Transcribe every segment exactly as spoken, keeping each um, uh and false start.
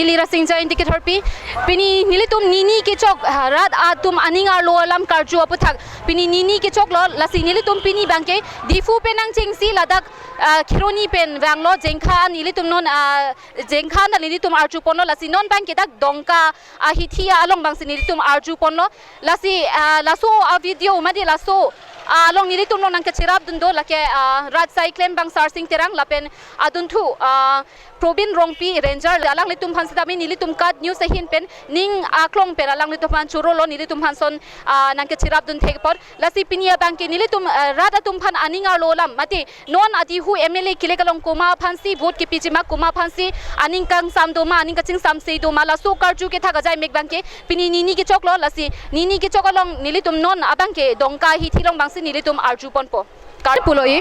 Neli Rasinja Ingti Ketharpi, pini nelitum nini kechok, ah, rat atum aning arlo alam karju aputhak, pini nini kechoklo, lasi nelitum pini abangke Diphu pen nangchengsi ladak, ah, Kheroni pen vanglo, Jengkha an nelitum non, ah, Jengkha an nelitum arjuponlo, lasi non abangke dak Dongka ahithi along abangsi nelitum arjuponlo, lasi, ah, laso a-video mate laso, ah, along nelitum along nangkacherapdun do lake, ah, rat asai klembang Sarsing Terang lapen adunthu, ah, Probin Rongpi Ranger alanglitum aphan sitame nelitum KAT News ahin pen ning aklong pen alanglitum aphan chorolo, nelitum aphan son, ah, nangkacherapdun thek apot. Lasi pini abangke nelitum, ah, rat atum aphan aning arlo alam mate non adihu M L A kelek along komat aphansi vote kepiji ma, komat aphansi aning kangsam do ma, aning kachingsamse do ma, laso karju kethak ajai mek abangke pini nini kechoklo, lasi nini kechok along nelitum non abangke Dongka ahithi along abangsi nelitum arjuponpo. Kar pulo i?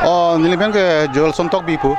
Oh, neli amen ke Joelson Tokbi pu.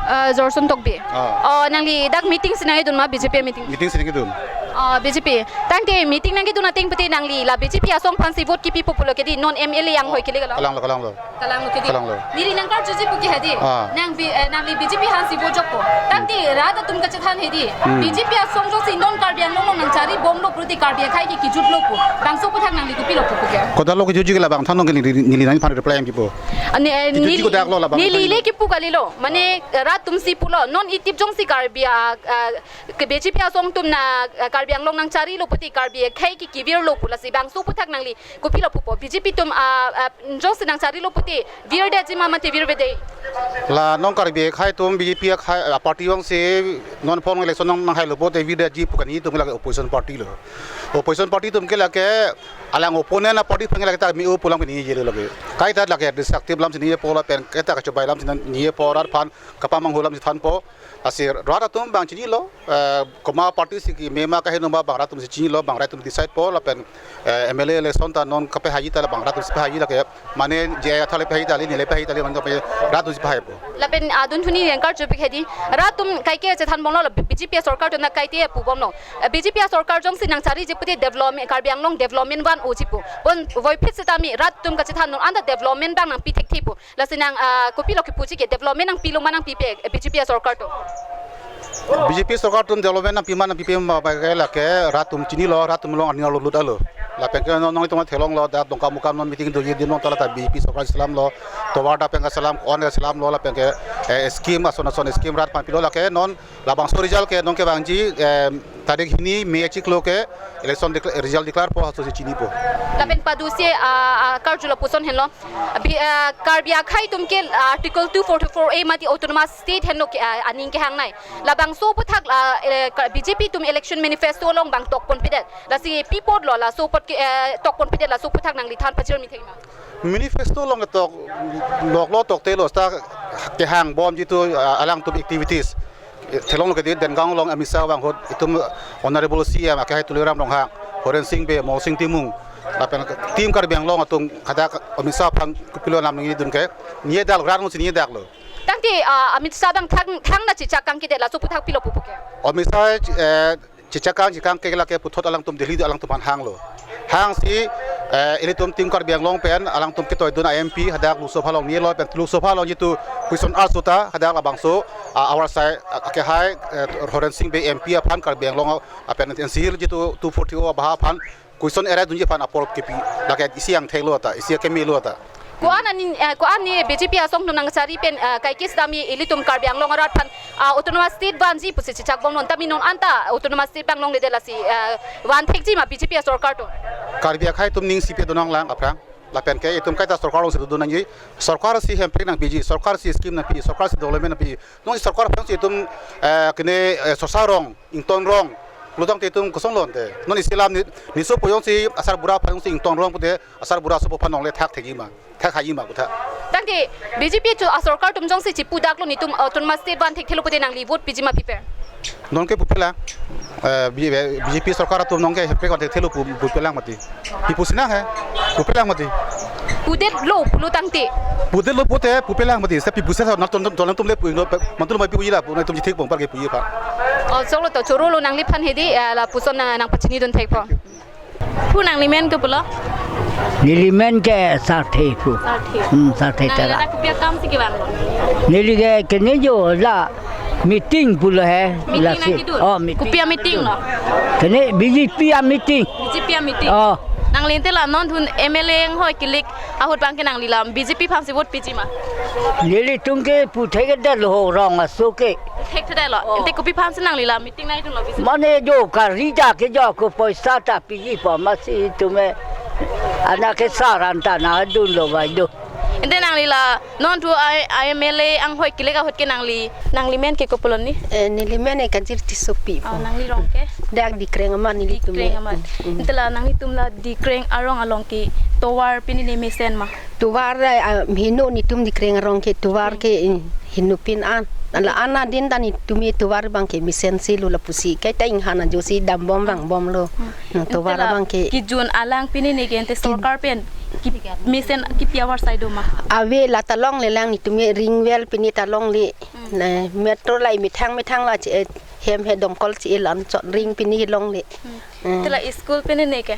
Eh, Joelson Tokbi. Ah. Oh, nangli dak meeting si nangkedun ma, B J P meeting? Meeting si nangkedun. Oh, B J P. Tangte meeting nangkedun ateng pute nangli la B J P asong aphansi vote kepipo pulo kedi, non M L A anghoi kelek along. Kalanglo, kalanglo. Kalanglo kedi. Kalanglo. Neli nangkarjuji pu ke hedi. Ah. Nang B-, eh, nangli B J P aphansi vote jokpo. Tangte rat atum kachethan hedi. Hmm. B J P asong jongsi non Karbi Anglong along nangcharibomlo pulote Karbi akhei ke kejutlo pu. Bangso aputhak nangli kopilo pu ke? Kodaklo kejutji ke labang than nong ke neli, neli nangphan reply nangpipo. Ani, eh, kejutji neli, kodaklo labang neli than le neli kipu kalilo. Mane, ah, rat atumsi pulo. Non itip jongsi Karbi a, a, ke B J P asong atum na, ah, Karbi Anglong nangcharilo pute Karbi akhei ke kevirlo pu, lasi bangso aputhak nangli kopilo pupo? B J P atum, ah, ah, jongsi nangcharilo pute virdetji ma mate virvede? La non Karbi akhei atum B J P akhei, ah, party jongsi non phone election nang, nanghailo pute virdetji pu, kani atum lake opposition party lo. Opposition party atum ke lake alang opponent a-party aphan ke lake ta me-o pu alam ke ningje lo lake. Kaita lake destructive alam si ningjepo lapen kaita kachobai alam si ningjepo, rat aphan kapamanghu alam si thanpo. Lasi rat atum abang chinilo, eh, komat party si keme ma kaheno ma abang rat atum si chinilo, abang rat atum decide po lapen, eh, M L A election ta non kapehaiji ta la abang rat atum si pehaiji lake, mane J I Kathar le pehaiji ta le, neli le pehaiji ta le, mane rat atum si pehaipo. Lapen adunthu neli nangkarjupik hedi, rat atum kaike chethanbomlo, B J P asorkar atum na kaite pubomlo. Eh, B J P asorkar jongsi nangchariji pute development, Karbi Anglong development van oji pu. Bon voiphit sitame rat atum kachethan non anta development abang nangpi thekthe pu. Lasi nang, ah, kopilo kipuji ke, development nangpilo ma nangpipe, eh, B J P asorkar atum? B J P sorkar atum development nangpi ma nangpipe ma abangke lake rat atum chinilo, rat atum along aning arlo lut alo. Lapen ke non, non itum theklonglo, dak Dongkamukam non meeting doji adim along ta la ta B J P sorkar selamlo, tovar dak pen kaselam, on kaselamlo, lapen ke, eh, scheme ason ason scheme rat aphan pilo, lake non labangso result ke non kevangji, eh, tarik hini May achiklo ke election decla-, result declare po, laso si chinipo. Lapen padusi, ah, ah, karju lapuson henlo. Bi-, ah, Karbi akhei atum ke, ah, Article two forty-four A mate Autonomous State henlo ke, ah, aning kehangnei. Labangso aputhak la, eh, ka-, B J P atum election manifesto along abang tokponpedet. Lasi pi apotlo laso apot ke, eh, tokponpedet, laso aputhak nangli than pajirmi thek ma? Manifesto along tok, loklo toktelo, seta kehangbomji tu, ah, alangtum activities. Eh, theklonglo kedi, Dengaon along Amit Shah vang ahut itum Honorable C M akehai Tuliram Ronghang, Horen Sing Bey, Molsing Timung, lapen Team Karbi Anglong atum hadak Amit Shah aphan kopilo alam ningjedun ke, ningjedak, rat atum si ningjedaklo. Tangte, ah, Amit Shah abang thang, thangta chechak kangkedet, laso aputhak pilo pupo ke? Amit Shah, eh, chechak kang, chechak kang ke lake puthot alangtum Delhi do alangtum aphan hanglo. Hangsi, eh, ilitum Team Karbi Anglong pen alangtum ketoidun a-M P hadak Lok Sabha along nilo pen Lok Sabha along jitu question arsota hadak labangso, ah, our side, ah, akehai, eh, Horen Sing Bey M P aphan Karbi Anglong, ah, pen N C Hill jitu two forty-four A abahak aphan question aridunji aphan apor kepi, lake isi angtheklo ta, isi kemelo ta. Ko-an ani, eh, ko-an ni B J P asong atum nangchari pen, eh, kaike sitame ilitum Karbi Anglong arat aphan, ah, Autonomous State vanji pusi chechakbomlo, tame non anta Autonomous State abang longledet, lasi, eh, van thekji ma B J P asorkar atum? Karbi akhei atum ning sipi donang lang aphrang. Lapen ke itum kaita sorkar alongsi dodun nangji. Sorkar si hemprek nangpiji, sorkar si scheme nangpi, sorkar si development nangpi. Non si sorkar aphan si itum, eh, kene, eh, Sosa Rong, Ington Rong, pulotangte itum kosonlo ante. Non isi alam ni, niso puyong si asar bura aphan si Ington Rong pute, asar bura asopo aphan longle thak thekji ma, thak haiji ma kotha. Tangte B J P asorkar atum jongsi chipudaklo, netum Autonomous State van thekthelo pute nangli vote piji ma pipe? Nonke pupelang, eh, B-, B J P sorkar atum nonke hemprek van thekthelo pu, pupelang mati. Pipu sinang he, pupelang mati. Pudetlo pulotangte? Pudetlo pute, pupelang mati. Seta pipu seta nangtum, nangtum, nangtum le pu, no, pe-, mantul mai pipu ila pu, nangtum jithik pong par ke pu ipa. Oh, choklo to, chorolo nangliphan hedi, eh, lapuson nang, nangpachinidun thekpo. Pu, nangli men ke pulo? Neli men ke Sarthe pu. Sarthe. Hmm, Sarthe Nangli Terang. Ladak kopi akam si kevanglo? Neli ke kene jo la Meeting pulo he. Meeting lasi nangkedun? Oh, meeting. Kopi a-meeting lo? Kene B J P a-meeting. B J P a-meeting. Oh. Nangli ante la non thun M L A anghoi kilik ahut abang ke nangli la B J P aphansi vote piji ma? Nelitum ke puthekthedetlo ho rong aso ke. Puthekthedetlo. Oh. Ante kopi aphansi nangli la meeting nangkedunlo B J P? Mane jo karija ke jo ko poisa ta piji pu amatsi itum ke. Anak ke saran ta nangdunlo bai do. Ante nangli la non thu I, I M L A anghoi kilik ahut ke nangli, nangli men ke kopilo ni? Eh, neli men ke Kajir Tissopi. Oh, nangli rong ke? Dak Dikreng amat nelitum. Dikreng amat. Mm, mm. Ante la nanglitum la Dikreng arong along ke tovar pini ne mesen ma? Tovar, eh, ah, heno netum Dikreng arong ke tovar ke, eh, henopin an. La an adin ta netum ke tovar abang ke mesensi lo lapusi. Kaita inghan ajoksi dambom vangbomlo. Hmm. Hmm, tovar abang ke. Kejun alang pini ne ke ante sorkar pen ki mesen kipi avarsai do ma? Ave, la ta longle lang netum ke ring well pini ta longle. Hmm. Ne, metro la methang methang la che, eh, hem he domkol che-e la-an chot ring pini longle. Hmm. Hmm. Ante la school pini ne ke?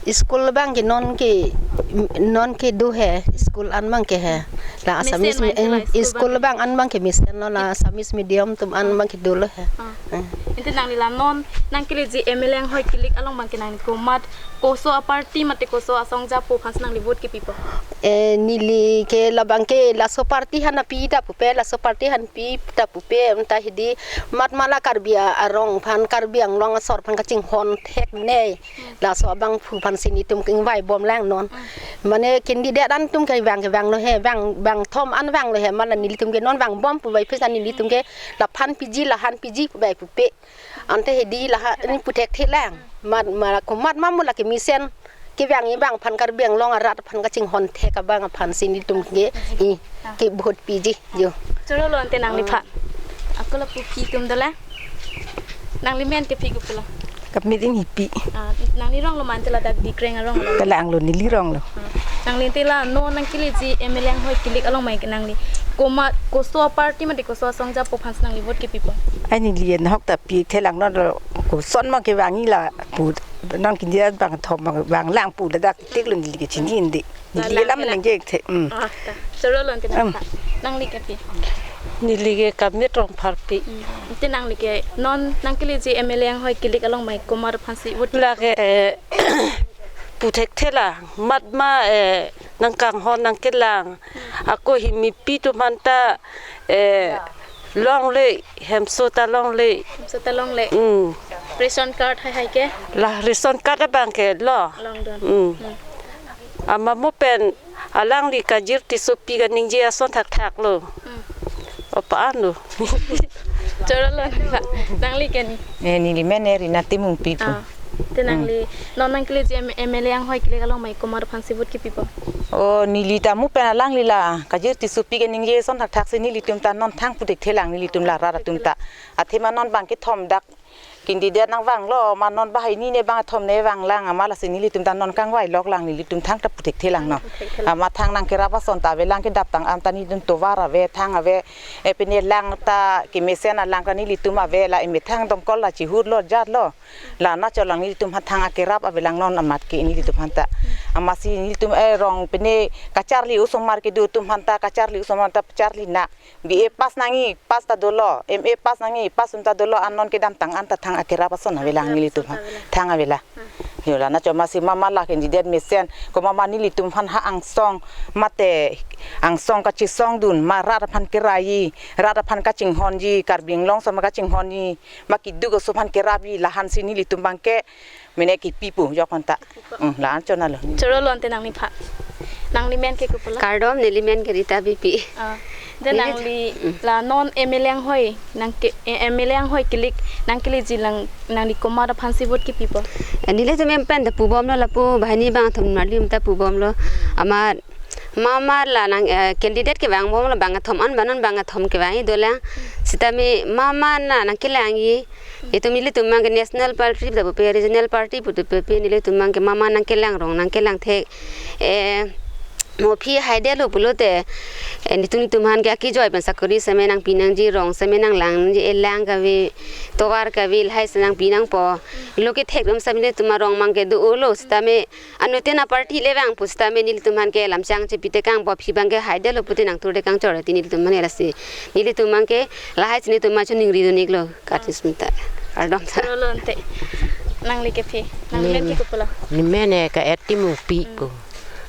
School abang ke non ke, non ke do he, school an abang ke he. La Assamese mesen me-, ma ante la eh, school school abang? Abang an abang ke mesenlo, la Assamese medium atum an abang ke dolo he. Ah. Hmm. Ante nangli la non nangkeleji M L A anghoi kilik along abang ke nangli komat, koso a-party mate koso asong japo aphansi nangli vote kepipo? Eh, neli ke labang ke laso party aphan pi ta pupe, laso party aphan pi ta pupe, anta hedi mat mala Karbi a-, arong aphan, Karbi Anglong asor aphan kachinghon thek ne. Laso abangphu aphansi netum ke ingvaibom lang non. Mane candidate an atum ke vang ke vanglo he, vang, vangthom an vanglo he, mala nelitum ke non vangbom pu bai pisa nelitum ke laphan piji, lahan piji pu bai pupe. Ante hedi laha ni puthekthe lang. Mat, ma, komat ma mo la kemesen kevang, kevang aphan, Karbi Anglong arat aphan kachinghon thek abang aphansi netum ke, i, ke vote piji jo. Chorolo ante nangliphan. Ako lapu phi atum dolang. Nangli men ke phi kopilo? Kami ding hipi. Ah, nangli ronglo ma ante ladak Dikreng arong lo? Kalanglo, neli ronglo. Ah, nangli ante la non nangkeleji M L A anghoi kilik along abang ke nangli komat, koso a-party mate koso asong japo aphansi nangli vote kepipo? Ai neli nahok ta pithelang non lo, koson ma kevangji lapu non kindi abangthom vanglang pu ladak tik lo neli ke chini indi. Neli lam nang jek the. Hmm. Ah, ta. Chorolo ante nang. Hmm. Nangli ke phi? Neli ke Kamit Rongpharpi. Hmm. Ante nangli ke non nangkeleji M L A anghoi kilik along abang komat aphansi vote? La ke, eh, puthekthe lang, mat ma, eh, nangkanghon nangkelang. Ako himipi atum aphan ta, eh, longle, hemso ta longle. Hemso ta longle. Mm. Ration card hai hai ke? La ration card abang ke lo. Longdun. Mm. Hmm. Amat mo pen alangli Kajir Tissopi kaningje ason thakthak lo. Hmm. Opa an lo. Chorolo nang, nangli ke ni? Eh, neli men Rina Timungpi pu. Ah. Ante nangli, hmm, non nangkeleji M-, M L A anghoi kilik along abang komat aphansi vote kepipo? Oh, neli ta mo pen alangli la Kajir Tissopi kaningje ason thakthaksi nelitum ta non thang puthekthe lang nelitum la rat atum ta. Athema non abang kethom dak candidate nangvanglo, ma non bahai ni ne bangthom ne vanglang, amat lasi nelitum ta non kangvailok lang nelitum thang ta puthekthe lang non. Puthekthe lang. Amat thang nangkerap ason ta avelang, kedap tang-an ta nelitum tovar ave, thang ave, eh, pine lang ta kemesen alang ta nelitum ave, la emethang domkol la chihut lo jat lo. La na cholang nelitum aphan thang akerap avelang non amat ke nelitum aphan ta. Amatsi nelitum, eh, rong pine kacharli osomar kedo atum aphan ta, kacharli osomar ta charli na. B A pass nangji, pass ta dolo, M A pass nangji, pass atum ta dolo, an non kedam tang-an ta thang akerap ason avelang nelitum aphan. Thang avela. Yo la na choma si mama la candidate mesen, komat ma nelitum aphan ha angsong, mate angsong kachesongdun, ma rat aphan keraiji, rat aphan kachinghonji, Karbi Anglong ason ma kachinghonji, ma keduk aso aphan kerapji, lahansi nelitum abang ke mene kepi pu jok aphan ta. Hmm, la-an chonalo. Chorolo ante nangliphan. Nangli men ke kopilo? Kardom, neli men ke Rita Beypi. Ah. Ante neli nangli, hmm, la non M L A anghoi, nangke, eh, M L A anghoi kilik, nangkeleji lang, nangli komat aphansi vote kepipo? Eh, nelitum em pen ta pubomlo lapu, banghini bangthom marli ta pubomlo. Amat mama la nang, eh, candidate kevangbomlo bangthom an, banon bangthom kevangji dolang. Sitame mama na nangkelangji. Itum nelitum abang ke national party ta pupe, regional party pu ta pupe, nelitum abang ke mama nangkelang rong, nangkelang thek. Eh, Mo aphi haidetlo pulote, eh, netum netum aphan ke akejoi pen sakori seme nangpi nangji, rong seme nanglangji, elang kave, tovar kave, lahai si nangpi nangpo. Lo kethek dam seme netum arong abang ke do-olo sitame, anuttin aparty le vang pu sitame nelitum aphan ke lamchang chepi tekangpo, aphi abang ke haidetlo pute nangtur tekang chor ti nelitum aphan ke lasi. Nelitum abang ke lahai si netum aphan choningri dun-iklo, karjis mita. Kardom ta. Choro lo ante. Nangli ke aphi. Nangli men ke kopulo? Ne men ke Eti Mukpi pu.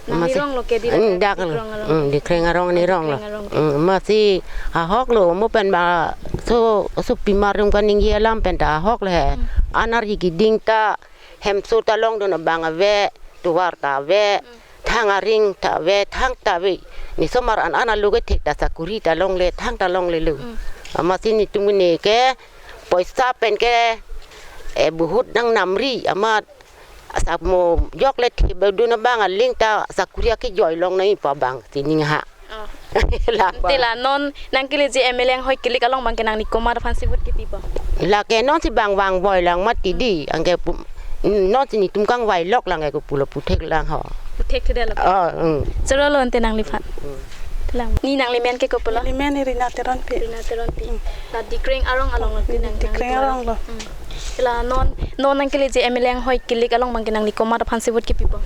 Nangli Masi- ronglo ke di Hmm, ladak dak lo. Dikreng arong. Hmm, Dikreng arong ne ronglo. Dikreng arong. Hmm, masi ahoklo mo pen ba so, so pimar rum kaningje alam pen ta ahoklo he. Hmm. An ari keding ta hemso ta longdun abang ave, tovar ta ave, Hmm. thang aring ta ave, thang ta ave. Ne osomar an an alo kethek ta sakori ta longle, thang ta longlelo. Hmm. Amatsi netum ne ke poisa pen ke, eh, bahut nangnamri amat asa mo jok le thip dun abang aling ta sakori akejoi longnangji pu abang si ning ha. Oh. Lang Ante abang. La non nangkeleji M L A anghoi kelik along abang ke nangli komat aphansi vote kepipo? Lake non si bang vangbomlang mati di, anke pu-, non si netum kangvailok lang ke kopulo puthek lang ho. Puthek thudetlo. Oh, hmm. Choro lo ante nangliphan. Hmm. Lang. Ne nangli men ke kopulo? Neli men Rina Teronpi. Rina Teronpi. Hmm. La Dikreng arong along lo ti nang, Dikreng nangli arong lo. Hmm. La non, non nangkeleji M L A anghoi kelik along abang ke nangli komat aphansi vote kepipo?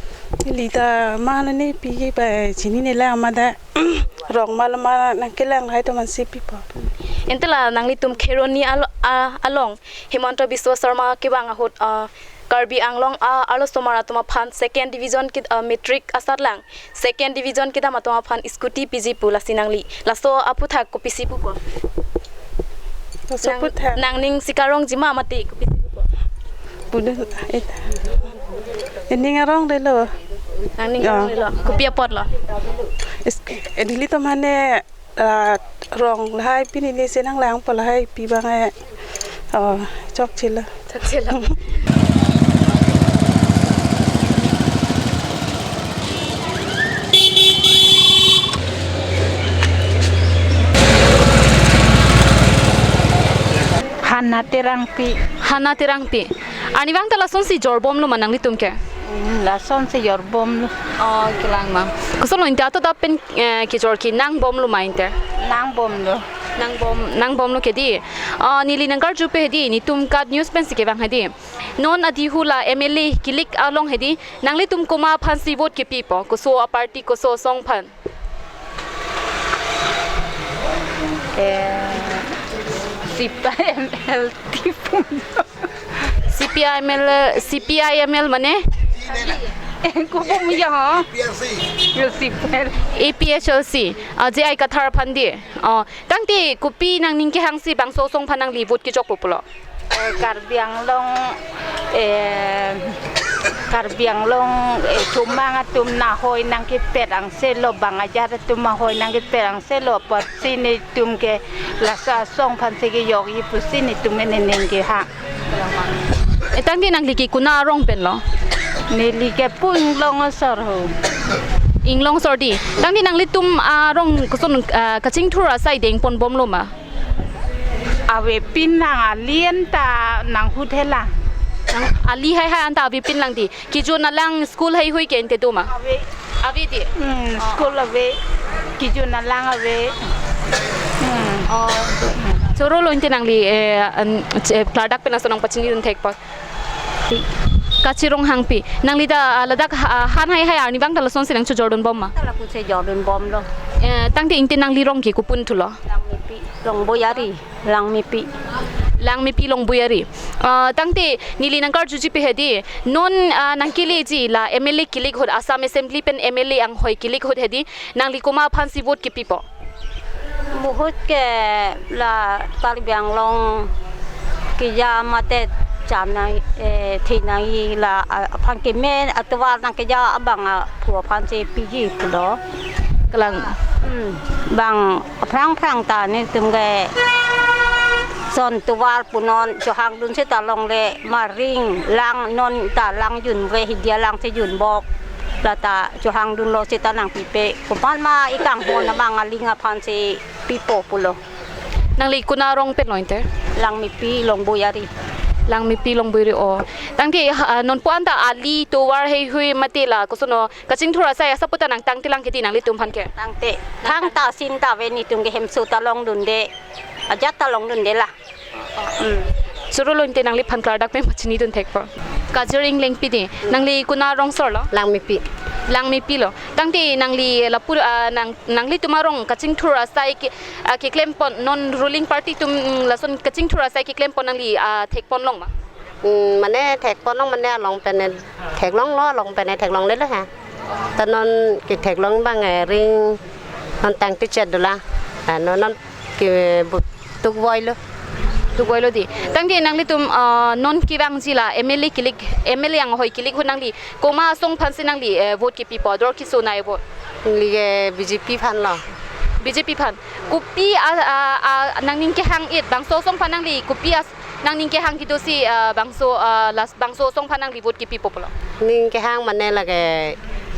Neli ta mane ne piji ba chinine lang mada rong ma lo ma nangkelang lahai atum aphansi pipo. Ante la nanglitum Kheroni alo-, a-, along Himanta Biswa Sarma kevang ahut, ah, Karbi Anglong, ah, arlosomar atum aphan second division kit-, ah, matric asatlang second division kedam atum aphan scooty piji pu lasi nangli laso aphuthak kopisi pupo? Laso Nang, aphuthak. Nangning si karongji ma mati kopisi pupo? Pulo, eh, ening arongdelo. Nangning Ya. Arongdelo. Kopi apotlo? Is-, eh, nelitum mane, ah, rong lahai pini ne si nanglangpo lahai pi abang eh, oh, chokchelo. Chokchelo. Hana Terangpi. Hana Terangpi. Arnivang ta lasonsi jorbomlo ma nanglitum ke? Hmm, lasonsi jorbomlo. Oh, kelang ma. Kosonlo ante ato ta pen, eh, kejor ke nangbomlo ma ante? Nangbomlo. Nangbom, nangbomlo ke di. Ah, neli nangkarjupe hedi, netum KAT News pensi kevang hedi. Non adihu la M L A kelik along hedi, nanglitum komat aphansi vote kepipo, koso aparty, koso asong aphan? Eh, C P I M L T pun. C P I M L, C P I M L mane? Eh, kubum ya, ha? Ya, C P I M L. A P H L C. Ah, J I Kathar aphan di. Oh, tangte kopi nangning kehangsi bangso asong aphan nangli vote kechokpo pulo? Eh, Karbi Anglong, eh, Karbi Anglong, eh, chomang atum nahoi nangkepet angselo, bang ajat atum ahoi nangkepet angselo, apotsi netum ke laso asong aphansi kejokji pusi netum ke nening kehang. Eh, tangte nangli ke kona arong penlo? Neli ke pu Inglong asor ho. Inglong asor di. Tangte nanglitum arong koson, ah, kachingthur asai dengponbomlo ma? Avepin lang, ali anta nanghut helang. Nang ali haihai anta avepin lang di. Kejun alang school heihui ke ante do ma? Ave. Ave di? Hmm, school ave. Kejun alang ave. Hmm. Oh. Choro lo ante nangli, eh, an, che-, klardak pen laso nangpachinidun thekpo. Kachirong Hangpi. Nangli ta, ah, ladak, ah, han haihai arnivang ta lasonsi nangchojordunbom ma? Ta lapusi jordunbomlo. Eh, tangte ante nangli rong ke kopun thulo? Langmepi, Longboi ari, Langmepi. Langmepi Longboi ari. Ah, tangte neli nangkarjuji pe hedi, non, ah, nangkeleji la M L A kelik ahut, Assam Assembly pen M L A anghoi kelik ahut hedi, nangli komat aphansi vote kepipo? Mo ahut ke la Karbi Anglong keja mate cham nang, eh, thi nangji la, ah, aphan kemen atovar nangkeja abang aphu aphansi piji pulo. Kelang. Hmm, bang aphrang aphrang ta netum ke son tovar pu non chohangdun seta longle, maring lang non ta lang junve, hidia lang si junbok. Lata chohangdunlo seta nangpipe. Komat ma ikanghon abang aling aphansi pipo pulo. Nangli kona arong penlo ante? Langmepi Longboi ari. Langmepi Longbiri o. Tangte, ah, non pu-an ta ali tovar heihui mate la koson o kachingthur asai asap pu ta nangtangte lang kiti nanglitum aphan ke. Tangte, thangta sinta ave netum ke hemso ta longdunde. Ajat ta longdunde la. Hmm. Choro lo, ante nangliphan klardak pen pachini dun thekpo. Kajir Englengpi dei. Nangli konat arong sor lo? Langmepi. Langmepi lo. Tangte nangli lapu, ah, nang, nanglitum arong kachingthur asai ke, ah, keklempon non ruling party atum, mm, lason kachingthur asai keklempon nangli, ah, thekpon long ma? Hmm, mane thekpon long mane along pen theklonglo, along pen theklonglelo ha. Ta non ketheklong abang, eh, ring non tangte chet dolang. Ah, non non ke bu-, tukvoilo. Tukvoilo dei. Tangte nanglitum, ah, non kevangji la M L A kilik, M L A anghoi kilik ahut nangli komat asong aphansi nangli, eh, vote kepipo, ador keso nai vote? Neli ke B J P aphan lo. B J P aphan. Kopi a, a, a, nangning kehang-et, bangso asong aphan nangli kopi as, nangning kehang kedosi, ah, bangso, ah, las, bangso asong aphan nangli vote kepipo pulo? Ning kehang mane lake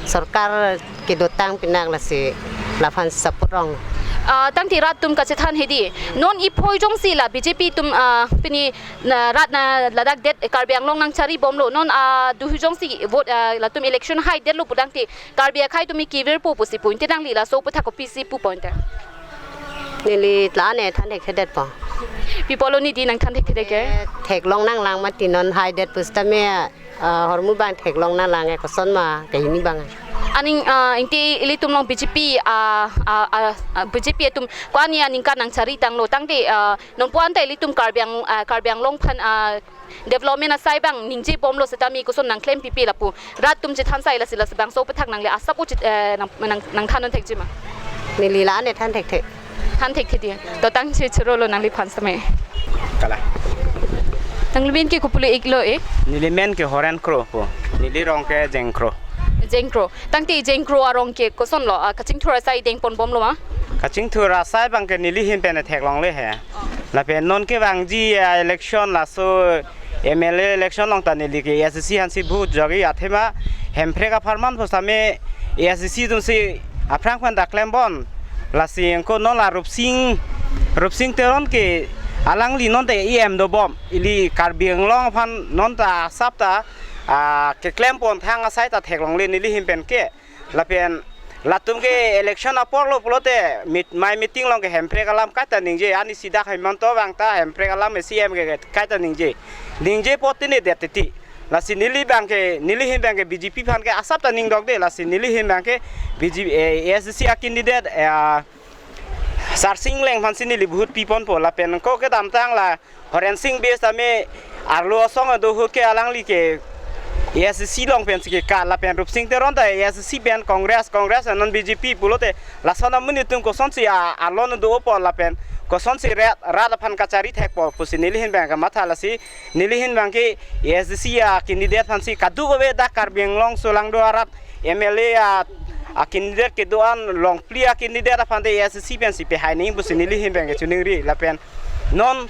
sorkar kedotang pinak lasi laphan support rong. Ah, tangte rat atum kachethan hedi. Non iphoi jongsi la B J P atum, ah, pini na rat na ladak det Karbi Anglong nangchari bomlo. Non, ah, duhu jongsi vote, ah, latum election haidetlo pu tangte Karbi akhei atum ke virpo pusi pu. Ante nangli laso aputhak kopisi pupo ante? Neli la-an than thekthedetpo. Pi apotlo neli nangthan thekthedet ke? Eh, theklong nanglang mati non haidet pusitame, ah, ahormu abang theklong nanglang e, koson ma kahini abang. Aning, ah, ante ilitum along B J P, ah, ah, ah, ah, B J P atum ko-an aningkan nangchari tanglo tangte, ah, non pu-an ta ilitum Karbi Ang-, ah, Karbi Anglong aphan, ah, development asai abang ningje bomlo setame koson nangklem pipe lapu. Rat atum chethan sai lasi, lasi bangso aputhak nangli asap uchit, eh, nang, nang, nangthan un thekji ma? Neli la-an than thekthe. Than thekthe dei. To tangte choro lo nangliphan same. Kalang. Nangli men ke kopilo iklo e? Neli men ke Horen Kro po. Neli rong ke Jeng Kro. Jeng Kro. Tangte Jeng Kro arong ke koson lo, ah, kachingthur asai dengpon bomlo ma? Kachingthur asai abang ke neli ahin pen theklongle he. Lapen non kevangji, ah, election laso M L A election along ta neli ke A S D C aphansi vote jagi athema Hemprek apharman pusitame A S D C atumsi aphrang aphan ta klembom. Lasi anke non la Rupsing, Rupsing Teron ke alangli non ta E M dobom. Ili Karbi Anglong aphan non ta asap ta, ah, keklempon thang asai ta theklongle neli ahin pen ke. Lapen latum ke election apor lo pulote meet, mai meeting along ke Hemprek alam kaita ningje, ani sidak Hemanta abang ta Hemprek alam C M ke, ke kaita ningje. Ningje apot tinidet titi. Lasi neli abang ke, neli ahin abang ke B J P aphan ke asap ta ningdokde, lasi neli ahin abang ke B J P, eh, A S D C a candidate, eh, Sarsing Engleng aphansi neli vote piponpo lapen ko kedamtang la Horensing Bey tame arlo asong do ahut ke alangli ke A S D C along pensi ke ka lapen Rupsing Teron ta A S D C pen Congress, Congress non B J P pulote lason amonit atum kosonsi a, alon dopo lapen kosonsi rat, rat aphan kachari thekpo pusi neli ahin abang ke matha lasi neli ahin abang ke A S D C a candidate aphansi kadokave dak Karbi Anglong solangdo arat M L A a, a candidate kedo-an longpli a candidate aphan te A S D C pensi pehai nangji pusi neli ahin abang ke choningri lapen non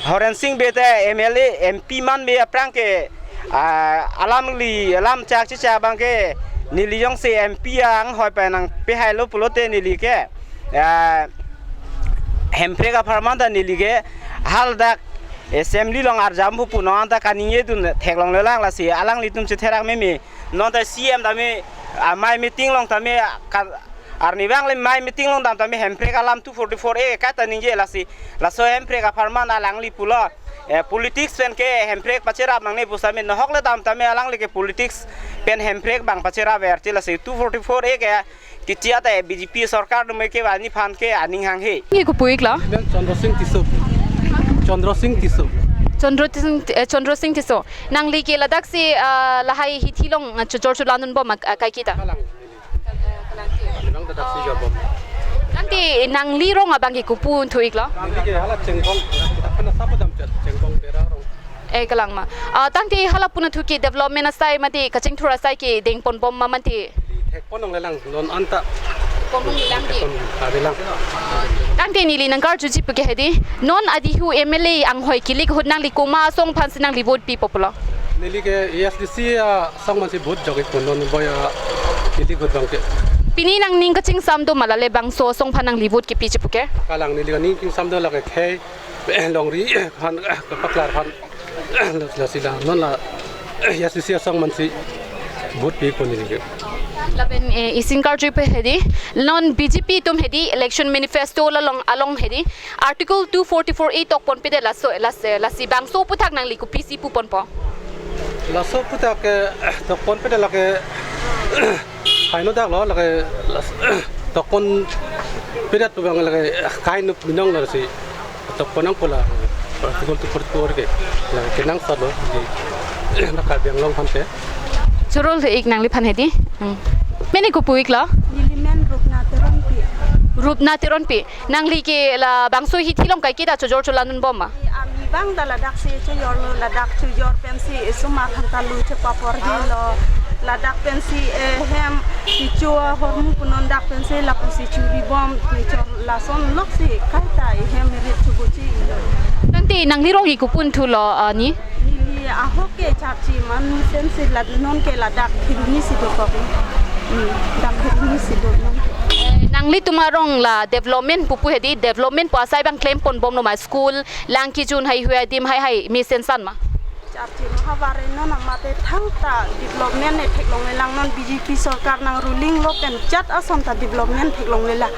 Horensing Bey te M L A M P man me aphrang ke, ah, alamli alam chak chicha abang ke neli jongsi M P anghoi pen nangpehailo pulote neli ke, ah, Hemprek apharman ta neli ke haladak assembly along arjampo pu non anta kaningje dun theklonglelang lasi alanglitum chetherak meme. Non ta C M tame, ah, mai meeting along tame ka, arnivang le mai meeting along dam tame Hemprek alam two forty-four A kaita ningje lasi. Laso Hemprek apharman alangli pulo. Eh, politics pen ke Hemprek pacherap nangne pusitame nohok le dam tame alangli ke politics pen Hemprek abang pacherap verti lasi two forty-four A ke kechi ata B J P sorkar atum ke vani aphan ke aning hanghe. Nangli kopi iklo? Neli Chandra Singh Tisso. Chandra Singh Tisso. Chandra Singh, eh, Chandra Singh Tisso. Nangli ke ladaksi, ah, lahai hithi along, ah, chojor cholang dunbom ma, ah, kaike ta? Kalang. Kalang. Nang dadak si jabom. Tangte nangli rong abang ke kopi thu iklo? Neli ke hala Chengkong, kita pernah sapa dam chat, Chengkong Bera rong. Eh, kalang ma. Ah, tangte hala pu nathu ke development asai mate kachingthur asai ke dengponbom ma mate? Thekpon nanglelang, non anta. Ponbom lang ke. Thekpon, ah, lelang. Tangte neli nangkarjuji pu ke hedi. Non adihu M L A anghoi kilik ahut nangli komat asong aphansi nangli vote pipo pulo? Neli ke A S D C, ah, asong aphansi vote jagi pu non boy, ah, kilik ahut abang ke. Pini nangning kachingsam do ma lale bangso asong aphan nangli vote kepiji pu ke? Kalang neli kaning chingsam do lake khei longri aphan, kapaklar aphan. Lasi la non la A I C C asong mansi vote pi pon neli ke. Lapen, eh, isi karjuipo hedi, non B J P atum hedi election manifesto along, along hedi Article two forty-four A tokpon pedet laso, las-, lasi bangso aphuthak nangli kopisi puponpo? Laso aphuthak ke tokpon pedet lake hai no dak lo lake las-, tokpon pedet pu abang lake kai no binong lasi tokpon nangpo la Article two forty-four ke la kenangsot lo di na Karbi Anglong aphan ke. Choro-ik nangliphan hedi. Hmm. Mene kopu-ik lo? Neli men Rupna Teronpi. Rupna Teronpi. Nangli ke labangso hithi along kaike ta chojor chola dunbom ma? Ami abang ta ladak si chojor lo, ladak chojor pensi isuma khanta lu chepaporhi lo, ladak pensi, eh, hem icho ahormu punon dak pensi lapusi churibom, icho lason lok si kaita ihem irit chubuchi lo. Tangte nangli rong-ik kopunthu lo, ah, ni? Neli ahok ke charchi man sensi lad non ke ladak Kheroni si dokok. Hmm, dak Kheroni si do non. Eh, nanglitum arong la development pupu hedi, development pu asai abang klemponbomlo ma, school, lang kejun, haihui adim, haihai mesen san ma? Charchi ma, havar non amate thangta development e theklonglelang, non B J P sorkar nang ruling lo pen jat ason ta development theklonglelang.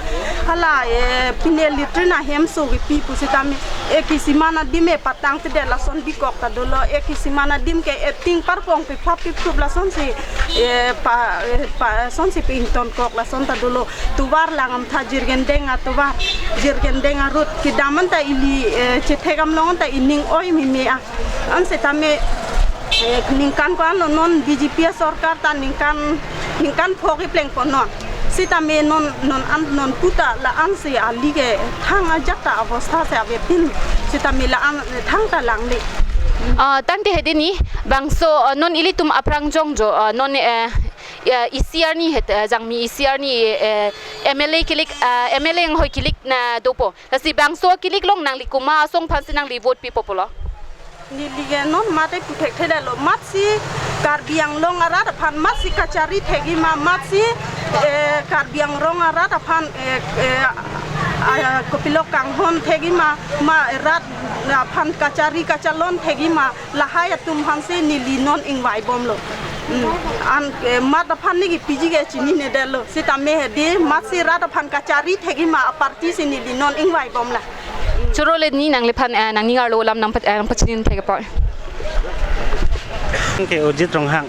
Hala, eh, pine latrine ahemso kepi pusitame, eh, kisima adim e patang tedet lason bikok ta dolo, eh, kisima adim ke, eh, ting parpong pipap piprup lasonsi, eh, pa, eh, pa, sonsi pingtonkok lason ta dolo. Tovar lang amtha jirgendeng atovar, jirgendeng arut kedam anta ili, eh, chethek amlong anta ining oi meme a. Ansetame, eh, ningkan ko-an lo non B J P asorkar ta ningkan, ningkan pho keplengpon non. Sitame non, non an, non puta la-ansi ali ke thang ajat ta abostha si avepin. Sitame la-an thangta langle. Ah, tangte hedi ni, bangso, ah, non ilitum aphrang jongjo, ah, non, eh, eh, isi arni het, eh, Jangmi isi arni, eh, M L A kilik, ah, M L A anghoi kilik na dopo. Lasi bangso kilik along nangli komat asong aphansi nangli vote pipo pulo? Neli ke non mate pu thekthedetlo, matsi Karbi Anglong arat aphan matsi kachari thekji ma, matsi, eh, Karbi Anglong arat aphan, eh, eh, ah, kopilo kanghon thekji ma, ma rat aphan kachari kachalon thekji ma, lahai atum aphansi neli non ingvaibomlo. Hmm. An, eh, mat aphan neli kepiji ke chininedetlo. Sitame hedi matsi rat aphan kachari thekji ma aparty si neli non ingvaibomlo. Choro-ik ni nangliphan, eh, nangning arlo alam nang pa-, eh, nangpachini thek apot. Ke Ojit Ronghang.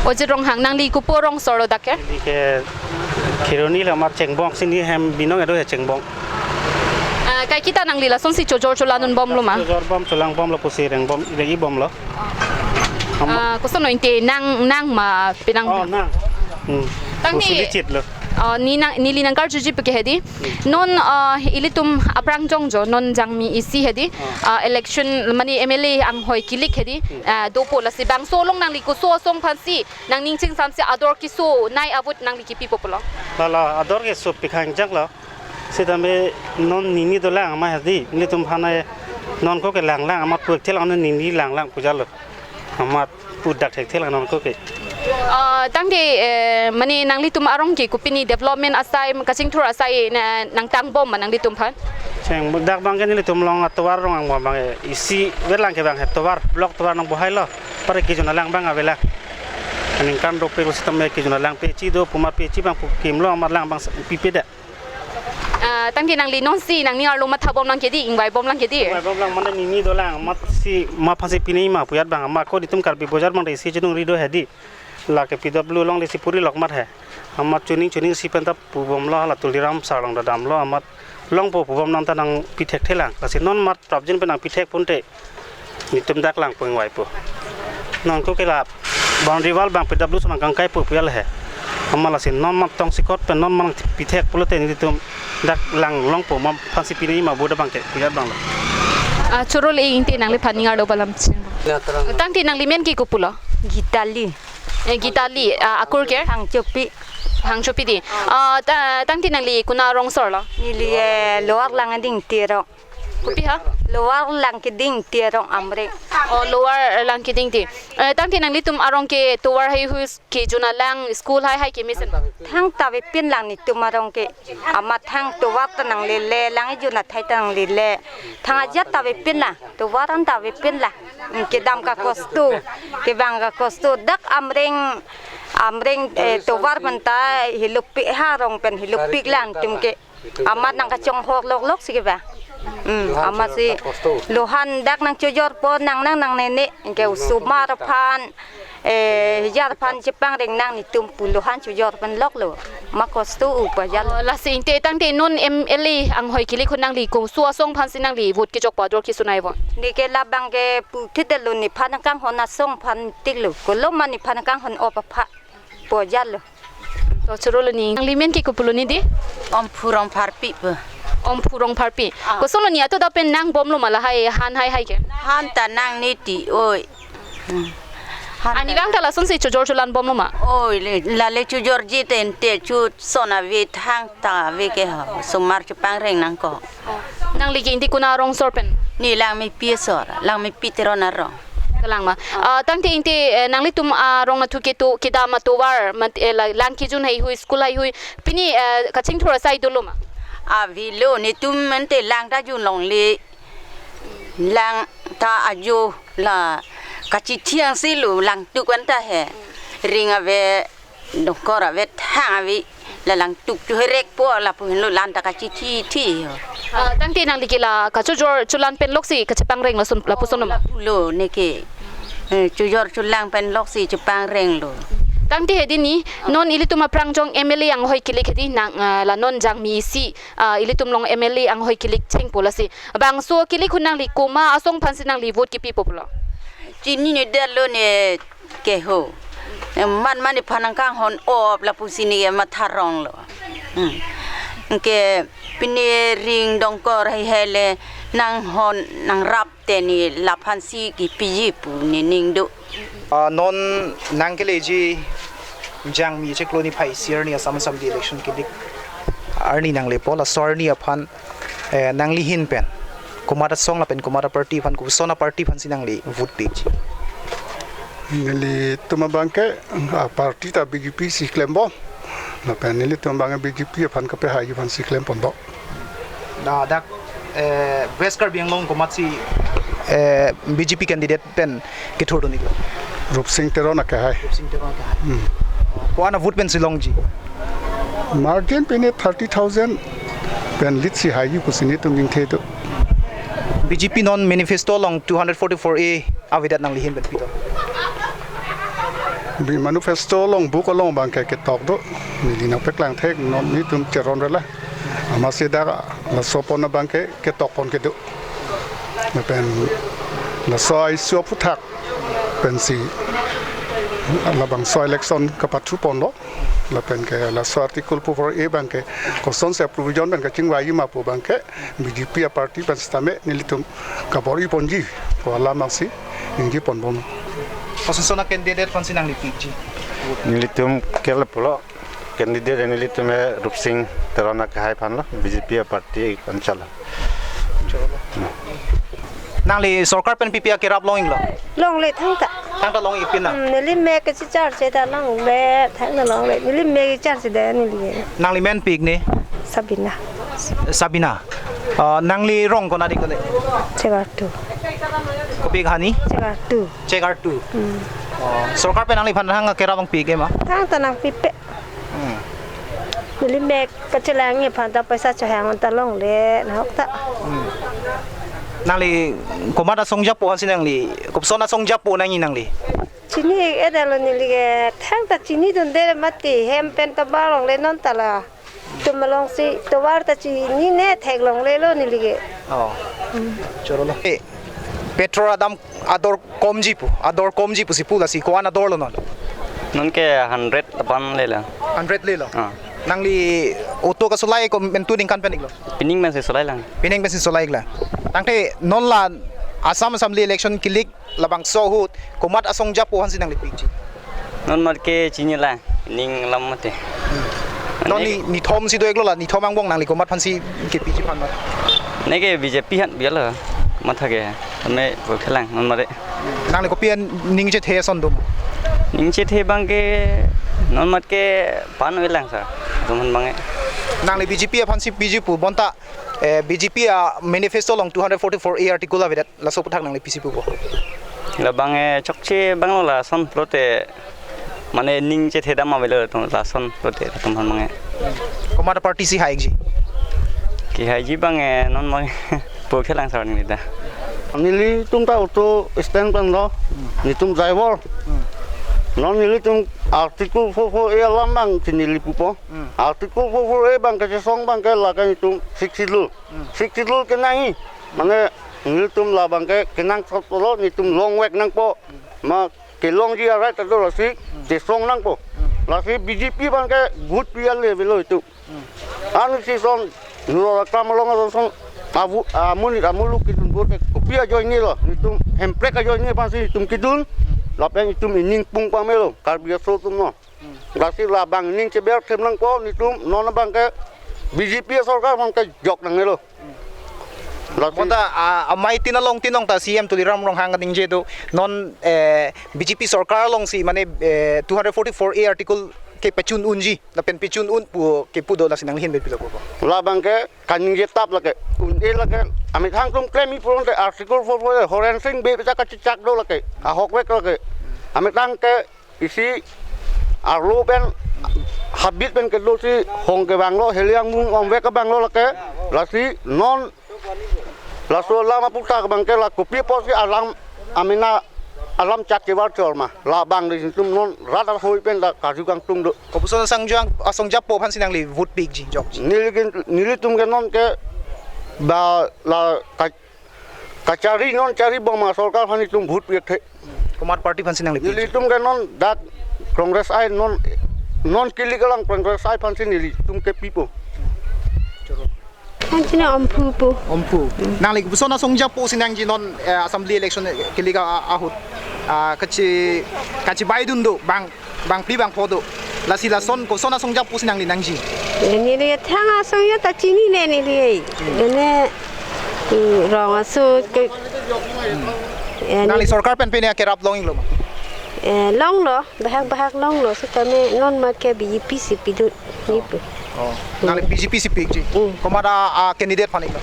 Ojit Ronghang, nangli kopu arong sor lo dak ke? Neli ke Kheroni lo, amat Chengbong si neli hem binong kedo he Chengbong. Eh, kaike ta nangli lasonsi chojor chola dunbomlo ma? Chojorbom cholangbomlo pusi rengbom, rengibomlo. Am- Ah, koson lo, inte nang, nang ma penang? Oh, nang. Hmm. Tangte, Usuli chit lo. Ah, ni nang, neli nangkarjuji pu ke hedi. Hmm. Non, ah, ilitum aphrang jongjo, non Jangmi isi hedi. Ah. Ah, election mane M L A anghoi kilik hedi. Hmm. Ah, dopo, lasi bangso along nangli koso asong aphansi nangning chingsamsi ador kesonei avote nangli kepipo pulo? Lala ador keso pi khangjak lo. Sitame non nini dolang amat hedi, nelitum aphan ai non ko ke langlang amat puthekthelang, non nini langlang pu jalo. Amat pudak thekthelang non ko ke. Ah, tangte, eh, mane nanglitum arong ke kopine development asai, kachingthur asai na nangtangbom ma nanglitum aphan? Cheng dak abang ke nelitum along atovar rong angbong abang ke isi verlang ke abang he tovar, block tovar nangbohai lo. Pare kejun alang abang avelang. Ningkan rupil sitame kejun alang pechi do, puma pechi abang pu kimlo amat lang abang pipedet. Ah, tangte nangli nonsi nangning arlo mathabomlang ke di, ingvaibomlang ke di? Ingvaibomlang mane nini dolang, matsi ma aphansi pinei ma pu ajat abang, amat ko nelitum Karbi Bojar abang de isi chiningri do hedi. Lake P W longle si puri lok amat he. Amat chuning chuning si penta pubomlo, hala Tuliram sar along ta damlo, amat longpo pubom nang ta nangpi thekthelang. Lasi non amat prapjin pen nangpi thek ponte nelitum dak langpo ingvaipo. Non ko ke la boundary wall abang P W so nangkangkaipo pu ajat he. Amat lasi non amat tongsekot pen non amat nangpi thek pulote nelitum dak lang longpo, ma aphansi pinei ma vote abang ke pu ajat abang lo. Ah, choro-ik, inte nangliphan ning arlo alam chin. Tangte nangli men ke kopulo? Gitali. Eh, Gitali, ah, akur ke? Hangchopi. Hangchopi di. Ah, ta-, tangte nangli konat arong sor lo? Neli, eh, Lower Langding Tiro. Kopi ha? Lower Langkiding ti arong Amreng. Oh, Lower Langkiding ti. Eh, tangte nanglitum arong ke tovar haihui kejun alang school haihai kemesen ba? Thangta avepin lang netum arong ke. Amat thang tovar ta nanglele, lang ejun athai ta nanglele. Thang ajat ta avepin lang, tovar an ta avepin lang. Hmm, kedam kakosto, kevang kakosto. Dak Amreng, Amreng, eh, tovar pen ta hilupik ha arong pen hilupik lang netum ke. Amat nangkachonghor loklok si kevang. Hmm, amat si lohan dak nangchojorpo nang nang nangnene ke osomar aphan, eh, hijar aphan chepangreng nang netum pu lohan chojor pen loklo. Ma kosto u pajal. Oh, lasi ingte tangte non M L A anghoi kelik ahut nangli koso asong aphan si nangli vote kechokpo ador kesunai vo? Neke labang ke puthit lo nephan kanghon asong aphan tiklo. Koloma nephan kanghon op aphan pajal lo. To choro lo ni. Nangli men ke kopi lo ni di? Omphu Rongpharpi pu. Omphu Rongpharpi. Ah. Koson lo ni ato da pen nangbomlo ma lahai han haihai ke? Han ta nangne ti oi. Hmm. Han ta. Arnivang ta lasonsi chojor cholan bomlo ma? Oi le, lale chojorji te ante chu son ave thangta ave ke ho. Osomar chepangreng nangkok. Nangli ke ingti kona arong asor pen? Ne Langmepi asor, Langmepi Teron arong. Kalang ma. Ah, tangte ingte, eh, nanglitum arong nathu ketu kedam atovar, mat, eh, la, lang kejun haihui, school haihui. Pini, eh, kachingthur asai dolo ma? Avelo, netum ante lang ta jun longle. Lang ta ajo la kachithi angsi lo lang tuk anta he. Ring ave, dongkor ave, thang ave, la lang tuk chu herekpo lapu henlo lang ta kachithi thi ho. Ah, tangte nangli ke la kachojor cholan pen loksi kachepangreng lason lapuson ma? Lapulo neke. Eh, chojor cholang pen loksi chepangrenglo. Tangte hedi ni, non ilitum aphrang jong M L A anghoi kelik hedi nang, ah, la non Jangmi isi, ah, ilitum along M L A anghoi kelik chengpo lasi. Bangso kelik ahut nangli koma asong aphan si nangli vote kepipo pulo? Chinine detlo ne ke ho. Em, man man iphan nangkanghon op lapusi ne matharonglo. Hmm. Ke pine ring dongkor haihai le nanghon nangrap te ne laphan si kepiji pu ne ning do. Ah, non nangkeleji Jangmi chiklo niphai isi arni Assam Assembly election kelik arni nanglepo laso arni aphan, eh, nangli ahin pen komat asong lapen komat aparty aphan, koson aparty aphan si nangli vote piji? Nelitum abang ke, ah, party ta B J P si klembom. Lapen nelitum abang B J P aphan kapehai aphan si klemponbom. Ladak, eh, West Karbi Anglong komatsi, eh, B J P candidate pen kethurdun iklo? Rupsing Teron akehai. Rupsing Teron akehai. Hmm. Ko-an avote pensi longji? Margin pine thirty thousand pen lead si haiji pusi netum ingthe do. B J P non manifesto along two hundred forty-four A avedet, nangli ahin pen pito? Bi manifesto along book along abang ke ketok do. Neli nangpaklang thek non netum cheron rela. Amatsi dak laso pon abang ke ketokpon kedo. Lapen laso a-issue aphuthak pensi labangso election kapathuponlo. Lapen ke laso article four four A abang ke kosonsi provision abang ke chingvaiji ma pu abang ke B J P aparty pen sitame nelitum kabor-iponji pu alam amatsi ningjeponbom. Kosonson acandidate aphansi nangli piji? Nelitum ke lapulo. Candidate nelitum he Rupsing Teron akehai aphanlo, B J P aparty anchotlo. Nangli sorkar pen P P A kerap long iklo? Longle thangta. Thangta long ikpin na? Hmm, neli mek kechicharche ta longle, thangta longle. Neli mek kechicharche da neli. Nangli men pik ni? Sabina. Sabina. Ah, nangli rong konat iklo? Chegar two. Kopik hani? Chegar two. Chegar two. Hmm. Oh, sorkar pen nangliphan thang kerap abang pik ma? Thangta nangpipe. Hmm. Neli mek kachelangji aphan ta paisa chehang ta longle nahok ta. Hmm. Nangli komat asong japo aphansi nangli, koson asong japo nangji nangli? Chini-edetlo neli ke, thangta chinidunde mati, hem pen ta ba longle non ta la. Tum alongsi tovar ta chinine theklonglelo neli ke. Oh. Hmm. Choro lo. Eh, petrol adam ador komji pu, ador komji pusi pu lasi ko-an ador lo non? Non ke hundred lapan lelo. Hundred lelo? Ah. Nangli auto kasolai ko mentu ningkan pen iklo? Pining pensi solai lang. Pining pensi solai lang. Tangte non la Assam Assembly election kelik labangso ahut komat asong japo aphansi nangli piji? Non mat ke chini la, ning lam mate. Non ni, nithom si do iklo la, nithom angbong nangli komat aphansi kepiji aphan mat? Neke B J P han biala matha ke. Tame bo kelang non mare. Nangli kopi an ning chethe ason dum? Ning chethe abang ke non mat ke pan-oi lang sir. Atum aphan abang ke. Nangli B J P aphan si piji pu bonta, eh, B J P a manifesto along two hundred forty-four A article avedet, laso aputhak nangli pisi pupo? Labang ke chokche abang lo lason pulote mane ning chethe dam avelo atum lason pulote atum aphan abang ke. Komat party si haiji? Kehaiji abang ke non abang ke bo kelang sir neli ta. Nelitum ta auto stand pen lo, netum driver. Hmm. Non nelitum article four four A alam abang si neli pupo. Hmm. Article four four A abang ke chesong abang ke lake netum Sixth Schedule. Hmm. Sixth Schedule kenangji. Mane nelitum labang ke kenangsot lo, netum longvek nangpo. Ma kelongji a-right ta do lasi, hmm, chesong nangpo. Hmm. Lasi B J P abang ke vote pi ale avelo itum. Hmm. Ansi son, nuro akam along ason, avu, amonit amuluk kedun vote ke kopi ajoine lo, netum Hemprek ajoine aphan si netum kedun, lapen netum ining pung pamelo, Karbi aso atum lo. Hmm. Lasi labang ning cheber them nangpo, netum non abang ke B J P sorkar aphan ke jok nangnelo. Lasi bonta, ah, amei tin along tin along ta C M Tuliram Ronghang kaningje do, non, eh, B J P sorkar along si mane, eh, two hundred forty-four A article ke pachun unji, lapen pachun un pu kepu do, lasi nangli ahin pen pilo pupo? Labang ke kaningje tap lake, un-e lake, amethang atum klem-i pulote article four four A, Horensing Bey pu ta kachechak do lake, ahokvek lake, amethang ke isi arlo pen habit pen kedo si hong kevanglo, heliang mung omvek kevanglo lake, lasi non laso alam aputhak abang ke la kopi apotsi alam amena alam chak kevar chor ma, labang de netum non rat ahoi pen ta karju kangtung do. Kopuson asong jang, asong japo aphan si nangli vote pikji jokji? Neli ke, nelitum ke non ke ba la ka-, kachari non chari bom asorkar aphan netum vote pi the. Komat party aphan si nangli pikji? Nelitum ke non dak Congress ai non, non kilik alang Congress ai aphan si nelitum ke pipo. Ang chini Omphu po. Omphu. Nangli kopuson asong japo si nangji non, eh, assembly election, eh, kilik a-, ahut. Ah, kachi, kachibai dun do, bang, bangphli bangpho do. Lasi lason koson asong japo si nangli nangji? Neli thang asong ja ta chinine neli. Neli, mm, rong aso ke, eh, nangli ne- sorkar pen pine kerap longlo ma? Eh, longlo, bahak bahak longlo, sitame non mat ke B J P si pidun. Nipu. Oh. Nangli B J P si pikji. Mm. Komat a, a candidate aphan iklo?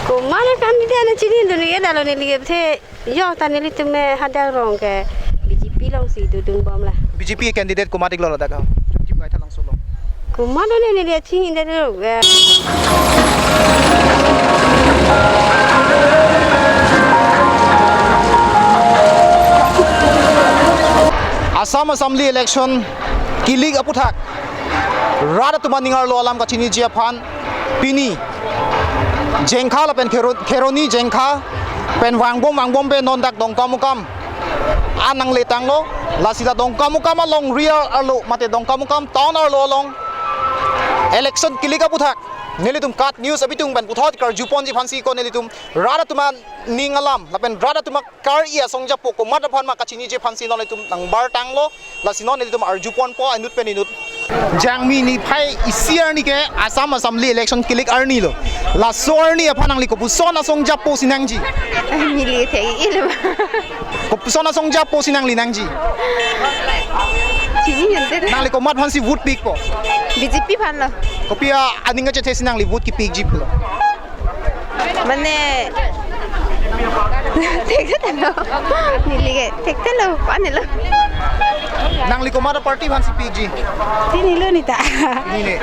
Komat a candidate nangchini dun ye dalo neli ke the. Yo ta nelitum me hadak rong ke B J P along si dodun bom la. B J P candidate komat iklo ladak? Jim Kaitha Langso along. Komat do neli chini dalo. Assam Assembly election kilik aputhak rat atum aning arlo alam kachiniji aphan pini Jengkha lapen Khero-, Kheroni Jengkha pen vangbom vangbom pen non dak Dongkamukam an nangletanglo. Lasi la Dongkamukam alongri arlo mate Dongkamukam town arlo along election kilik aputhak nelitum KAT News abitung pen puthot karju ponji aphansi ko nelitum rat atum aning alam lapen rat atum akar-i asong japo komat aphan ma kachiniji aphansi non nelitum nangbar tanglo. Lasi non nelitum arju ponpo inut pen inut. Jangmi niphai isi arni ke Assam Assembly election kilik arni lo. Laso arni aphan nangli kopuson asong japo si nangji? Neli thek-i lo. Kopuson asong japo si nangli nangji? Chini ninte. Nangli komat aphansi vote pikpo? B J P aphan lo. Kopi a aning kachethe si nangli vote kipikji pulo? Mane, thekthe lo. Neli ke thekthe lo, pani lo. Nangli komat aparty aphansi pikji? Chinilo neta. Chinine.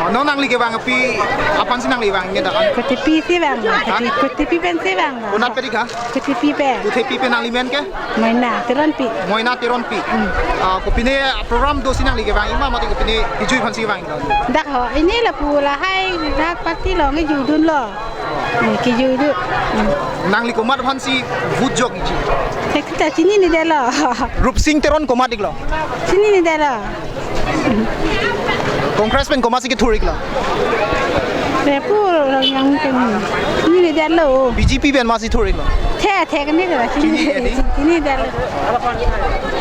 Oh, non nangli kevang api aphansi nangli vang neta kan? Kotepi si vang. Ha? Kotepi, kotepi pensi vang. Konat pedi ka? Kotepi pen. Kotepi pen nangli men ke? Moina Teronpi. Moina Teronpi. Hmm. Ah, kopine program do si nangli kevang-i ma mate kopine kejui aphansi vanglo? Dak ho, pini lapu lahai, dak party along kejui dunlo. Hmm, kejui dun. Hmm. Nangli komat aphansi vote jokji? Thekta chininedetlo. Rupsing Teron komat iklo? Chininedetlo. Congress pen komatsi kethur iklo? Bepul yang pen. Chininedetlo. B J P pen masi thur iklo? The, the kene kena. Chini, chini, chini dal.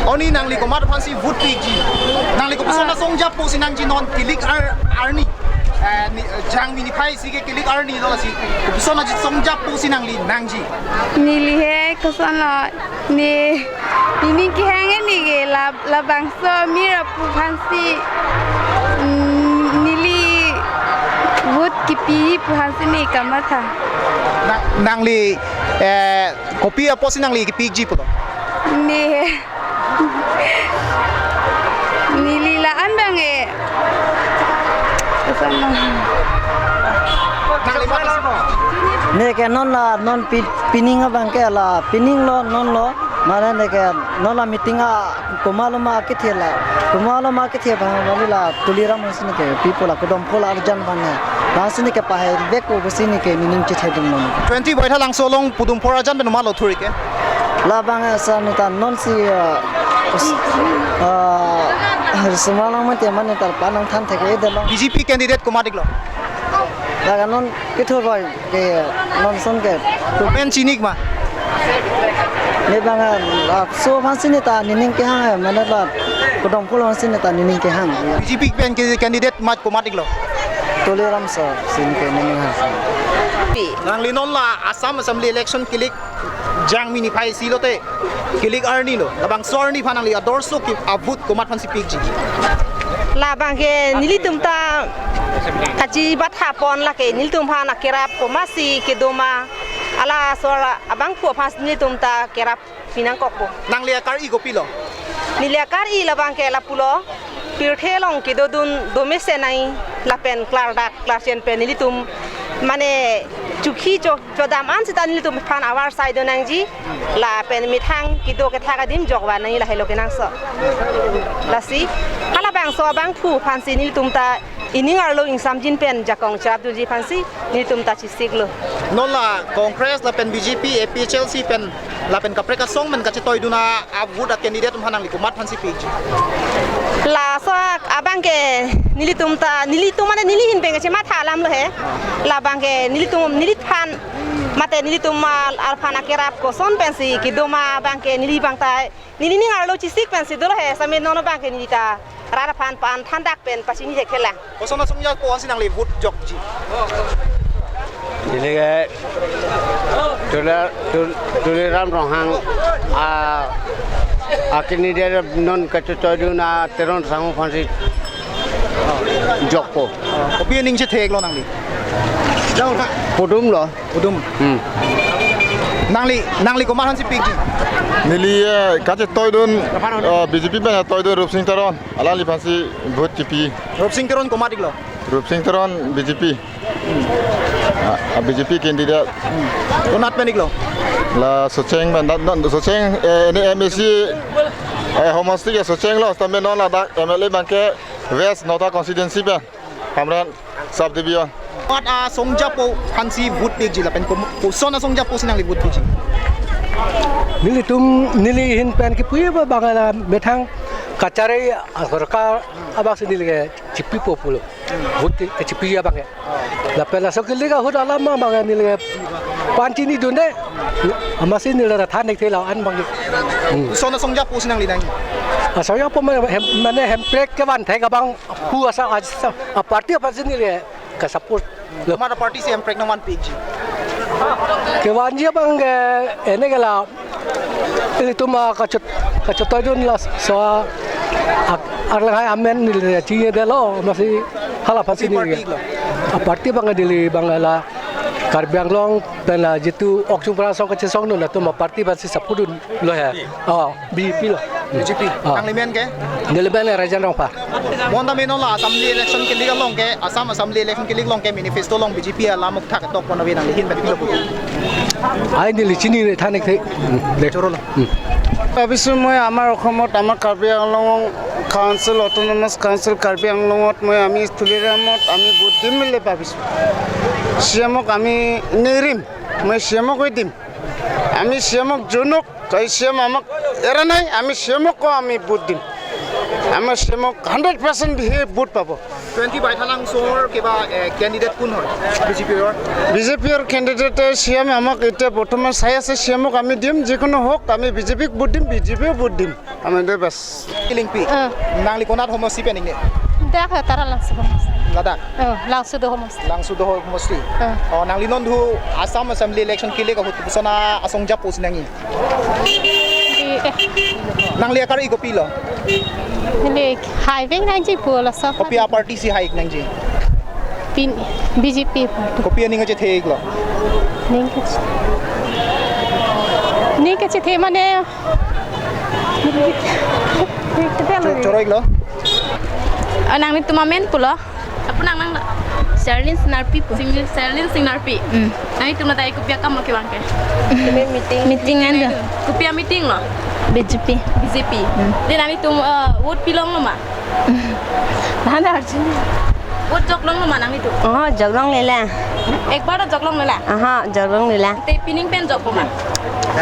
Oni nangli komat aphansi vote pikji? Nangli kopuson asong japo si nangji non kilik ar, arni? Eh, ni, eh, Jangmi niphai isi ke kilik arni lo lasi. Kopuson ajat songjapo si nangli nangji? Neli he koson lo, ne, nening kehang ne ke la, labangso amir aphu aphansi, mm, neli vote kipi aphu aphansi ne kamatha. Na, nangli, eh, kopi apotsi nangli kipiji pulo? Ne he. Neli la-an abang e. Koson lo. Nangli ma koson lo? Ne ke non la, non pi-, pining abang ke la, pining lo, non lo. Mane ne ke non la meeting a komat lo ma kethe la. Komat lo ma kethe abang, mane la Tuliram si ne ke, people la Kudomphul arjan abang ne. Lasi ne ke pahai vek ko si ne ke nening chethe dun non. Twenty Baithalangso along pudum phor arjan pen ma lo thuri ke? Labang asa nutan non si, ah, s-, ah, sumar lang mate mane tar panang than thek e de long. B J P candidate komat iklo? Laga non kithur roi ke non son ke. Amen chinik ma? Ne bang, ah, so aphansi ne ta nening kehang, mane la Kudomphul aphansi ne ta nening kehang. B J P pen ke candidate mat komat iklo? Tuliram sir si ne ke nening hang. Nangli non la Assam Assembly election kilik Jangmi niphai isi lote, kilik arni lo, labangso arni aphan nangli adorso ke avote komat aphansi pikji? Labang ke nelitum ta kachibatha pon lake nelitum aphan akerap komatsi kedo ma, ala asor abangphu aphan nelitum ta kerap pinangkokpo. Nangli akar-i kopilo? Neli akar-i labang ke lapulo, pirthe along kedodun domesen ai lapen klardak klarchen pen nelitum mane chukhi cho-, chodam an seta nelitum aphan avar sai do nangji, lapen methang kedo kethak adim jokva nangji lahelo kenangsot. Lasi halabangso abangphu aphansi nelitum ta ining arlo ingsamjin pen jakong cherapdunji aphansi nelitum ta chesiklo. Non la Congress lapen B J P, A P H L C pen lapen kaprek asong pen kachetoidun a-vote a-candidate atum aphan nangli komat aphansi pikji? Laso abang ke nelitum ta, nelitum mane neli ahin pen kachematha alam lo he. Labang ke nelitum, neliphan mate nelitum al-, alphan akerap koson pensi kedo ma abang ke neli abang ta, neli ning arlo chesik pensi dolo he, same non abang ke neli ta rat aphan pan thandak pen pachini thekthelang. Koson asong japo ansi nangli vote jokji? Neli ke Tula-, Tul-, Tuliram Ronghang a, a candidate non kachetoidun a Teron Sangho aphansi jokpo. Kopi aning chetheklo nangli? Pudum lo. Pudum. Hmm. Nangli, nangli komat aphansi pikji? Neli, eh, kachetoidun, eh, B J P pen toidun Rupsing Teron. Alangli aphansi vote kipi. Rupsing Teron komat iklo? Rupsing Teron B J P. Ah, ah, B J P candidate. Konat pen iklo? La Socheng pen, non, non, Socheng, eh, ne M A C, eh, homosti ke Socheng lo, sitame non ladak M L A abang ke West Nota constituency pen. Hamren sub division. Komat asong japo aphansi vote pikji lapen kom-, koson asong japo si nangli vote pikji? Nelitum, neli ahin pen kipu abang la methang kachari asorkar abangsi neli ke chipipo pulo. Vote ke chipi abang ke. Lapen laso kilik ahut alam abang neli ke pan chinidunde. Amatsi neli ta than thekthelang an abang ke. Hmm. Koson asong japo si nangli nang? Asong japo mane hem-, mane hemprek kevan thek abang pu asa, asa, a party aphansi neli ke support lo. Komat a party si hemprek nangvan pikji? Kevanji abang ke ene ke la ilitum a kachot-, kachetoidun laso a, a, Arleng hai amen neli chinidetlo, amatsi hala aphansi neli. Kopi party iklo? A party abang neli abang la Karbi Anglong pen la jitu ok chungpra asong kachesongdun atum a party aphansi support dunlo he. Oh, B J P lo. B J P. Ah. Nangli men ke? Neli men Rajen Rongphar. Bonta me non la Assembly election kilik along ke, Assam Assembly election kilik along ke manifesto along B J P alam thak tok pon ave, nangli ahin pen pilo pu? Ai neli chinine than thekthe. Hmm, de. Choro lo. Hmm. ভাবিছোঁ মই আমাৰ অসমত, আমাৰ Karbi Anglong council, autonomous council Karbi আংলঙত মই, আমি তুলিৰামত আমি ভোট দিম বুলি ভাবিছোঁ। চি এমক আমি নেৰিম, মই চি এমকে দিম। আমি চি এমক জনক, এই চি এম আমাক এৰা নাই, আমি চি এমক আমি ভোট দিম। আমাৰ চি এমক হাণ্ড্ৰেড পাৰ্চেণ্ট বিহে ভোট পাব। Twenty Baithalangsoৰ কিবা, এ, কেণ্ডিডেট কোন হয় বিজেপিৰ? বিজেপিৰ কেণ্ডিডেটে চি এম আমাক এতিয়া বৰ্তমান চাই আছে, চি এমক আমি দিম, যিকোনো হওক আমি বিজেপিক ভোট দিম, বিজেপিয়ে ভোট দিম। আমি দে বাছ। Kilingpi. Ah. Nangli konat homosti pen ingne? Dak ha Taralangso homosti. Ladak? Oh, Langsodo homosti. Langsodo homosti. Oh. Oh, nangli non thu Assam Assembly election kilik ahut kopuson asong japo si nangji? Di, eh. Nangli akar-i kopilo? Neli haivek nangji pu laso. Kopi aparty si hai-ik nangji? Pin, B J P party. Kopi aning kachethe-iklo? Ning kache-, ning kachethe mane. Cho-, choro-iklo? Oh, nanglitum amen pulo? Apo nang nang? Charlene Singnarpi pu. Sing-, Charlene Singnarpi. Hmm. Nanglitum ladak kopi akam lo kevang ke? Meeting. Meeting an do. Kopi ameeting lo? B J P. B J P. Hmm. Te nanglitum, eh, vote pilonglo ma? Nana Arjun. Vote joklonglo ma nanglitum? Oh, joklongle la. Ekbar ta joklongle la? Aha, joklongle la. Te pining pen jokpo ma?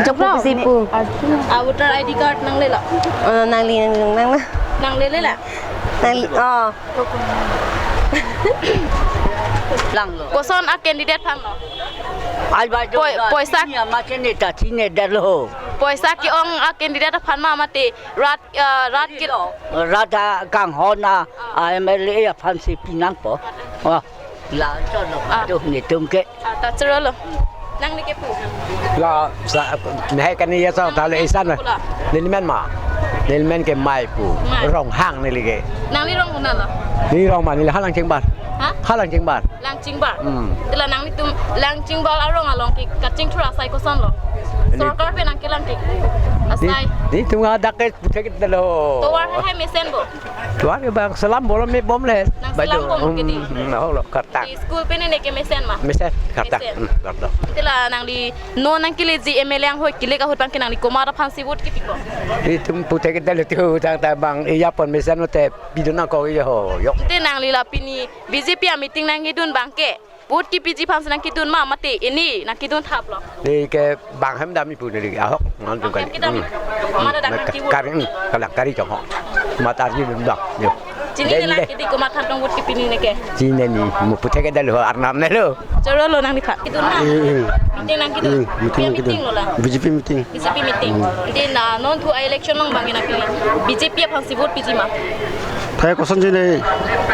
Joklong. Jokpo si pu. Ah, voter I D card nanglelo? Oh, nangli, nangli, nang, nang. Nanglele la? Nangli, oh. Langlo. Koson a candidate aphan lo? Ai ba jo Poi-, da poisa chini ama chini ta chini dalo. Poisa ke-ong a candidate aphan ma mate rat, ah, rat ke- Rat akanghon a, ah, M L A aphan si pinangpo. Oh, la cholo Ah. do netum ke. Ah, ta chorolo. Nangli ke pu? La sa mehai kani ya sa tale isan na. Pula. Neli men ma. Neli men ke Mai pu. Mai. Ronghang neli ke. Nangli rong konat lo? Neli rong ma neli ha Langchingbar. Ha? Ha Langchingbar. Langchingbar. Hmm. Te la nanglitum Langchingbar arong along ke kachingthur asai kosonlo? Neli Sorkar pen nangkelang ke. Asai. Neli, nelitum adak ke puthek dalo. Tovar hai mesen bo. Tovar ke bang selam bolo me bomle. Nang selam bom ke di. Hmm, hmm, oh, lo, kartang. Di school pen ne ke mesen ma? Mesen, kartang. Mesen. Hmm, kartang. Te la nangli non nangkeleji M L A anghoi kilik ahut abang ke nangli komat aphan si vote kepipo? Nelitum puthek dalo tu tang ta bang iya pon mesen te pidun nangkok iya ho yok. Te nangli la pini B J P ameeting nangkedun abang ke vote kepiji aphan si nangkedun ma mate ini nangkedun thaplo? Neli ke bang hem dam-i pu neli ahok nang Bang hem kedam. Hmm. Mata dak Hmm. nangki vote. Kari, hmm. Kala kari jong ho. Mata arni dun bang. Yo. Chini Dei, nela dei. Kedi komat aphan tong vote kepi neke? Chini ni mo puthek dalo arnam nelo. Chorolo nangliphan. Kedun ma? Hmm, hmm. Meeting nangkedun? Hmm, meeting Pia nangkedun. Meeting lo la? B J P meeting. B J P meeting. Hmm. Te la non thu election along abang nangpi. B J P aphan si vote piji ma? Thai koson jine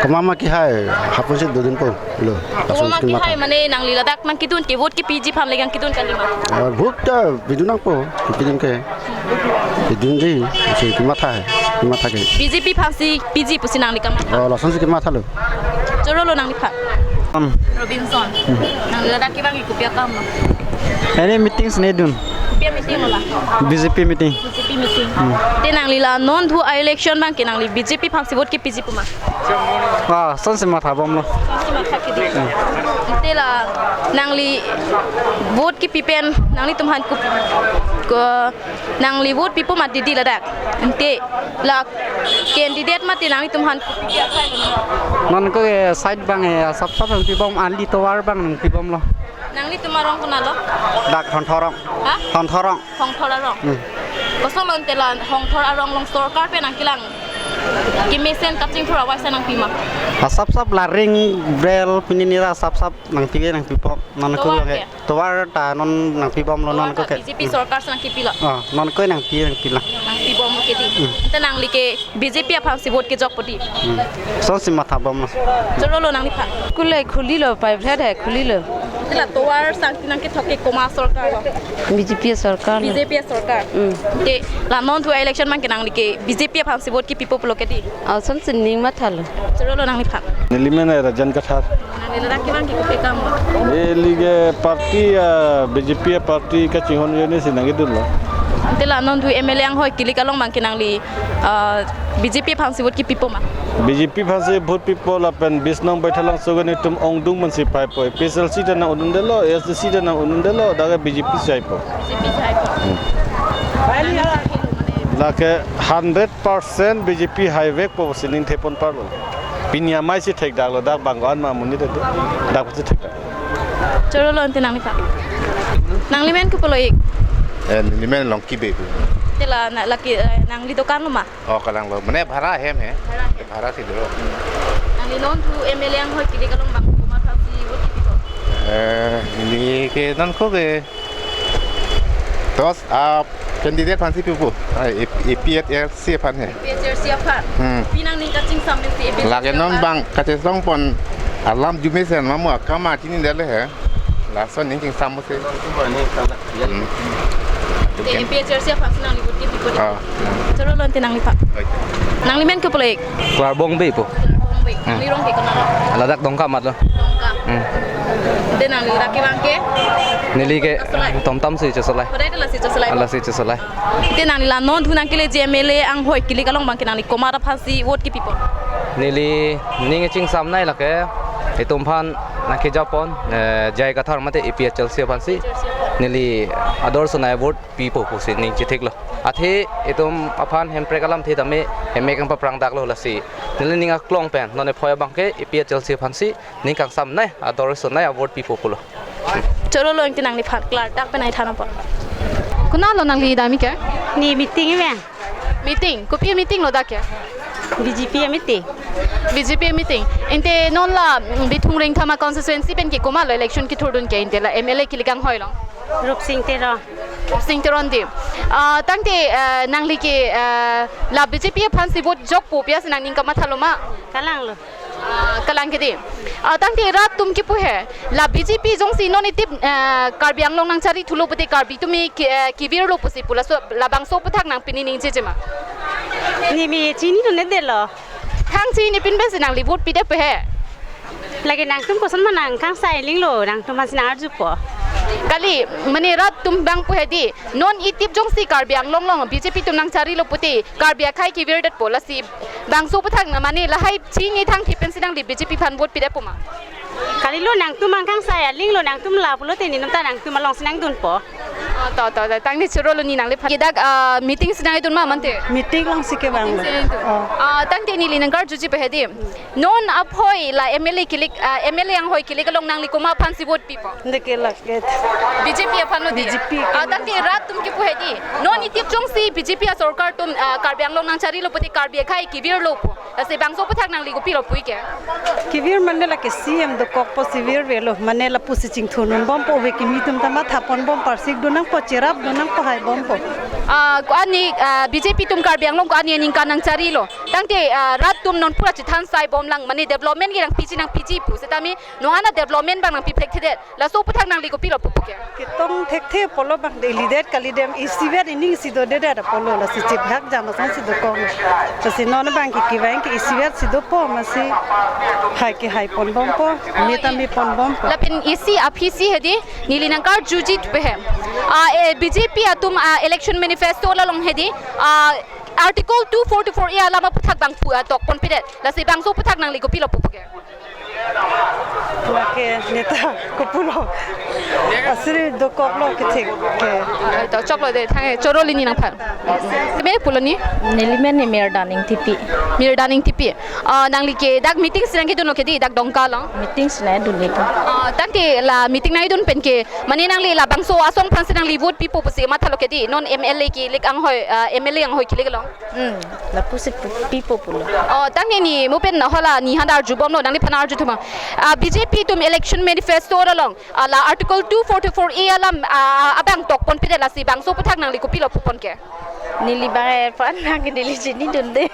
komat ma kehai hapon si dodun po lo. Komat ma kehai mane nangli ladak nangkedun ke vote kepiji aphan le nangkedun kali ma? Ah, vote ta pidun nangpo, pidun ke. Pidun dei, si kematha, kematha ke. B J P aphan si piji pusi nangli kamatha? Oh, lason si kematha lo. Chorolo nangliphan. Um. Robinson. Hmm. Nangli ladak kevang kopi akam lo? Ini meeting si nedun. Kopi ameeting lo la? B J P meeting. B J P meeting. Hmm. Te nangli la non thu a-election abang ke nangli B J P aphan si vote kepiji pu ma? Ah, lason si matha bomlo. Lason si matha kedi. Hmm. Te la nangli vote kepi pen nanglitum aphan ko, ko nangli vote pipo ma didi ladak? Te la candidate mate nanglitum aphan. Non ko ke side abang eh, sap sap nangpi bom, ali tovar abang nangpi bomlo. Nanglitum arong konat lo? Dak Hongthor arong. Ha? Hongthor arong. Hongthor arong. Hmm. Koson lo te la Hongthor arong along sorkar pen nangkelang kemesen kachingthur awaisa nangpi ma? Ah, sap sap la ring brel pini nira sap sap nangpi nangpipo. Non ko Tovar ke? Tovar ta non nangpi bomlo non ko ke. Tovar ta B J P sorkar si nangkepilo? Ah, non ko nangpi nangpilo. Nangpi bomlo kedi. Hmm. Te nangli ke B J P aphan si vote kejokpo di. Hmm. Lason si matha bomlo. Chorolo nangliphan. School le khulilo, private hai khulilo. Te la tovar sangti nangkethok ke komat sorkar lo? B J P sorkar lo. B J P sorkar. Hmm. Te la non thu election abang ke nangli ke B J P aphan si vote kepipo pulo kedi? Lason si ning mathalo. Chorolo nangliphan. Neli men Rajan Kathar. Nangli ladak kevang ke kopi akam lo? Neli ke party, ah, B J P party kachinghon ajoine si nangkedunlo. Te la non thu M L A anghoi kilik along abang ke nangli, ah, B J P aphan si vote kepipo ma? B J P aphan si vote pipo lapen bis nong Baithalangso ke netum ongdung man si paipo. A P H L C ta nang-un-undetlo, A S D C ta nang-un-undetlo, dak ke B J P si haipo. B J P si haipo. Hmm. Lake hundred percent B J P haivekpo si ningthepon parlo. Pini amei si thekdaklo, dak bang ko-an ma amonit dak si thekdak. Chorolo ante nangliphan. Nangli men kopilo ik? Eh, neli men Longki Bey. Te la na, lake, eh, nangli dokan lo ma? Oh, kalanglo. Mane bhara hem he. Bhara hem. Bhara si dolo. Nangli non thu M L A anghoi kilik along abang komat aphan si vote kepipo? Eh, neli ke non ko ke Toss up. Candidate aphansi pipo. Ai, A P H L C aphan he. A P H L C aphan. Hmm. Pi nangning kachingsam pensi A P H L C aphan. Lake non bang kachesong pon alam jumesen mamu akam achinidetlo he. Lason ning chingsam mo se. Hmm. Te A P H L C aphansi nangli vote kepipo. Ah. Choro lo ante nangliphan. Nangli men kopi pulo? Klarbong Bey pu. Klarbong Bey. Hmm. Nangli rong ke konat lo? Ladak Dongka amat lo. Dongka. Hmm. Te nangli lake bang ke? Neli ke Kasolai. Tomtom si chesolai. Kodai te lasi chesolai. Lasi chesolai. Te nangli la non thu nangkeleji M L A anghoi kilik along bang ke nangli komat aphansi vote kepipo? Neli ning chingsam nei lake itum aphan nangkeja pon, eh, J I Kathar mate A P H L C aphansi. A P H L C aphan. Neli ador sonei vote pipo pusi ning chethiklo. Athe itum aphan hemprek alamthe tame hemek ang paprang daklo lasi. Neli ning aklong pen non ephoi abang ke A P H L C aphansi ning kangsam nei, ador sonei avote pipo pulo. Choro lo ante nangliphan klardak penai than apot. Konat lo nangli dami ke? Ne meeting ave. Meeting, kopi meeting lo dak ke? B J P meeting. B J P meeting. Ante non la, mm, Bithung Rengthama constituency pen ke komat lo election kethurdun ke ante la M L A kilik anghoi lo? Rupsing Teron. Rupsing Teron dei. Ah, tangte, ah, nangli ke, ah, la B J P aphansi vote jokpo pu-an si nangning kamathalo ma? Kalang lo. Ah, kalang ke dei. Ah, tangte rat atum kipu he. La B J P jongsi non itip, ah, Karbi Anglong nangchari thulo pute Karbi atum ke, ah, kevirlo pusi pu laso labangso aputhak nangpini ningjeje ma? Ne me chinidundetlo. Thang chinipin pensi nangli vote pidet pu he. Lake nangtum koson ma nangkangsai linglo, nangtum aphansi nang-arjupo. Kali, mane rat atum bang pu he dei. Non itip jongsi Karbi Anglong along B J P atum nangcharilo pute Karbi akhei kevirdetpo lasi bangso aputhak na mane lahai chini thangthe pensi nangli B J P aphan vote pidetpo ma? Kalilo, nangtum nangkangsai alinglo, nangtum la pulote ne non ta nangtum alongsi nangdunpo. Ah, to, to, to, tangte choro lo ne nangliphan. Ke dak, ah, meeting si nangdun ma mante? Meeting alongsi kevanglo. Meeting si nangdun. Oh. Ah, tangte neli nangkarjuji pu he dei. Non aphoi la M L A kilik, ah, M L A anghoi kilik along nangli komat aphansi vote pipo? Neke lake. B J P aphan lo dei. B J P. Ah, tangte rat atum kipu he dei. Non itip jongsi B J P asorkar atum, ah, Karbi Anglong nangcharilo pute Karbi akhei kevirlo pu. Lasi bangso aputhak nangli kopilo pu ke? Kevir mane lake C M dokokpo, kevirvelo. Mane lapusi chingthurdunbompo, ove kimi atum ta mathaponbom, parsikdun nangpo, cherapdun nangpo, haibompo. Ah, ko-an ne, ah, B J P atum Karbi Anglong ko-an ne aningkan nangcharilo. Tangte, ah, rat atum non pura chethan saibomlang, mane development ke nangpiji nangpiji pu. Setame non-an development bang nangpiphekthedet. Laso aputhak nangli kopilo pupo ke? Ketong thekthe apotlo bang dei, lidet kalidet, isivet ining si dodedet apotlo, lasi chithak jam asonsi dokok. Lasi non bang ke kevang ke isivet si dopo, masi hai ke haiponbompo, me ta meponbompo. Lapen isi aphisi he dei, neli nangkarjuji pu he. Ah, eh, B J P atum, ah, election manifesto along he dei, ah, Article two forty-four A alam aputhak bang pu, ah, tokponpidet. Lasi bangso aputhak nangli kopilo pupo ke? Lake ne ta kopulo. Asiri dokoklo kethek ke. Ah, to choklo dei, thank you. Choro lo ne nangphan. Mene pulo ne? Neli men ne Mirdan Ingtipi. Mirdan Ingtipi. Ah, nangli ke dak meeting si nangkedunlo ke dei, dak Dongka along? Meeting si nangdunlo. Ah, tangte la meeting nangdun pen ke, mane nangli labangso asong aphansi nangli vote pipo pusi mathalo ke dei, non M L A kilik anghoi, ah, M L A anghoi kilik along? Hmm, lapusi pu-, pipo pulo. Oh, tangte ne mo pen na hala ne han arjubomlo, nangliphan arjuthu ma? Ah, B J P atum election manifesto along, ah, la Article two forty-four A alam, ah, abang tokponpidet, lasi bangso aputhak nangli kopilo pupon ke? Neli bang aphan nang neli chinidunde.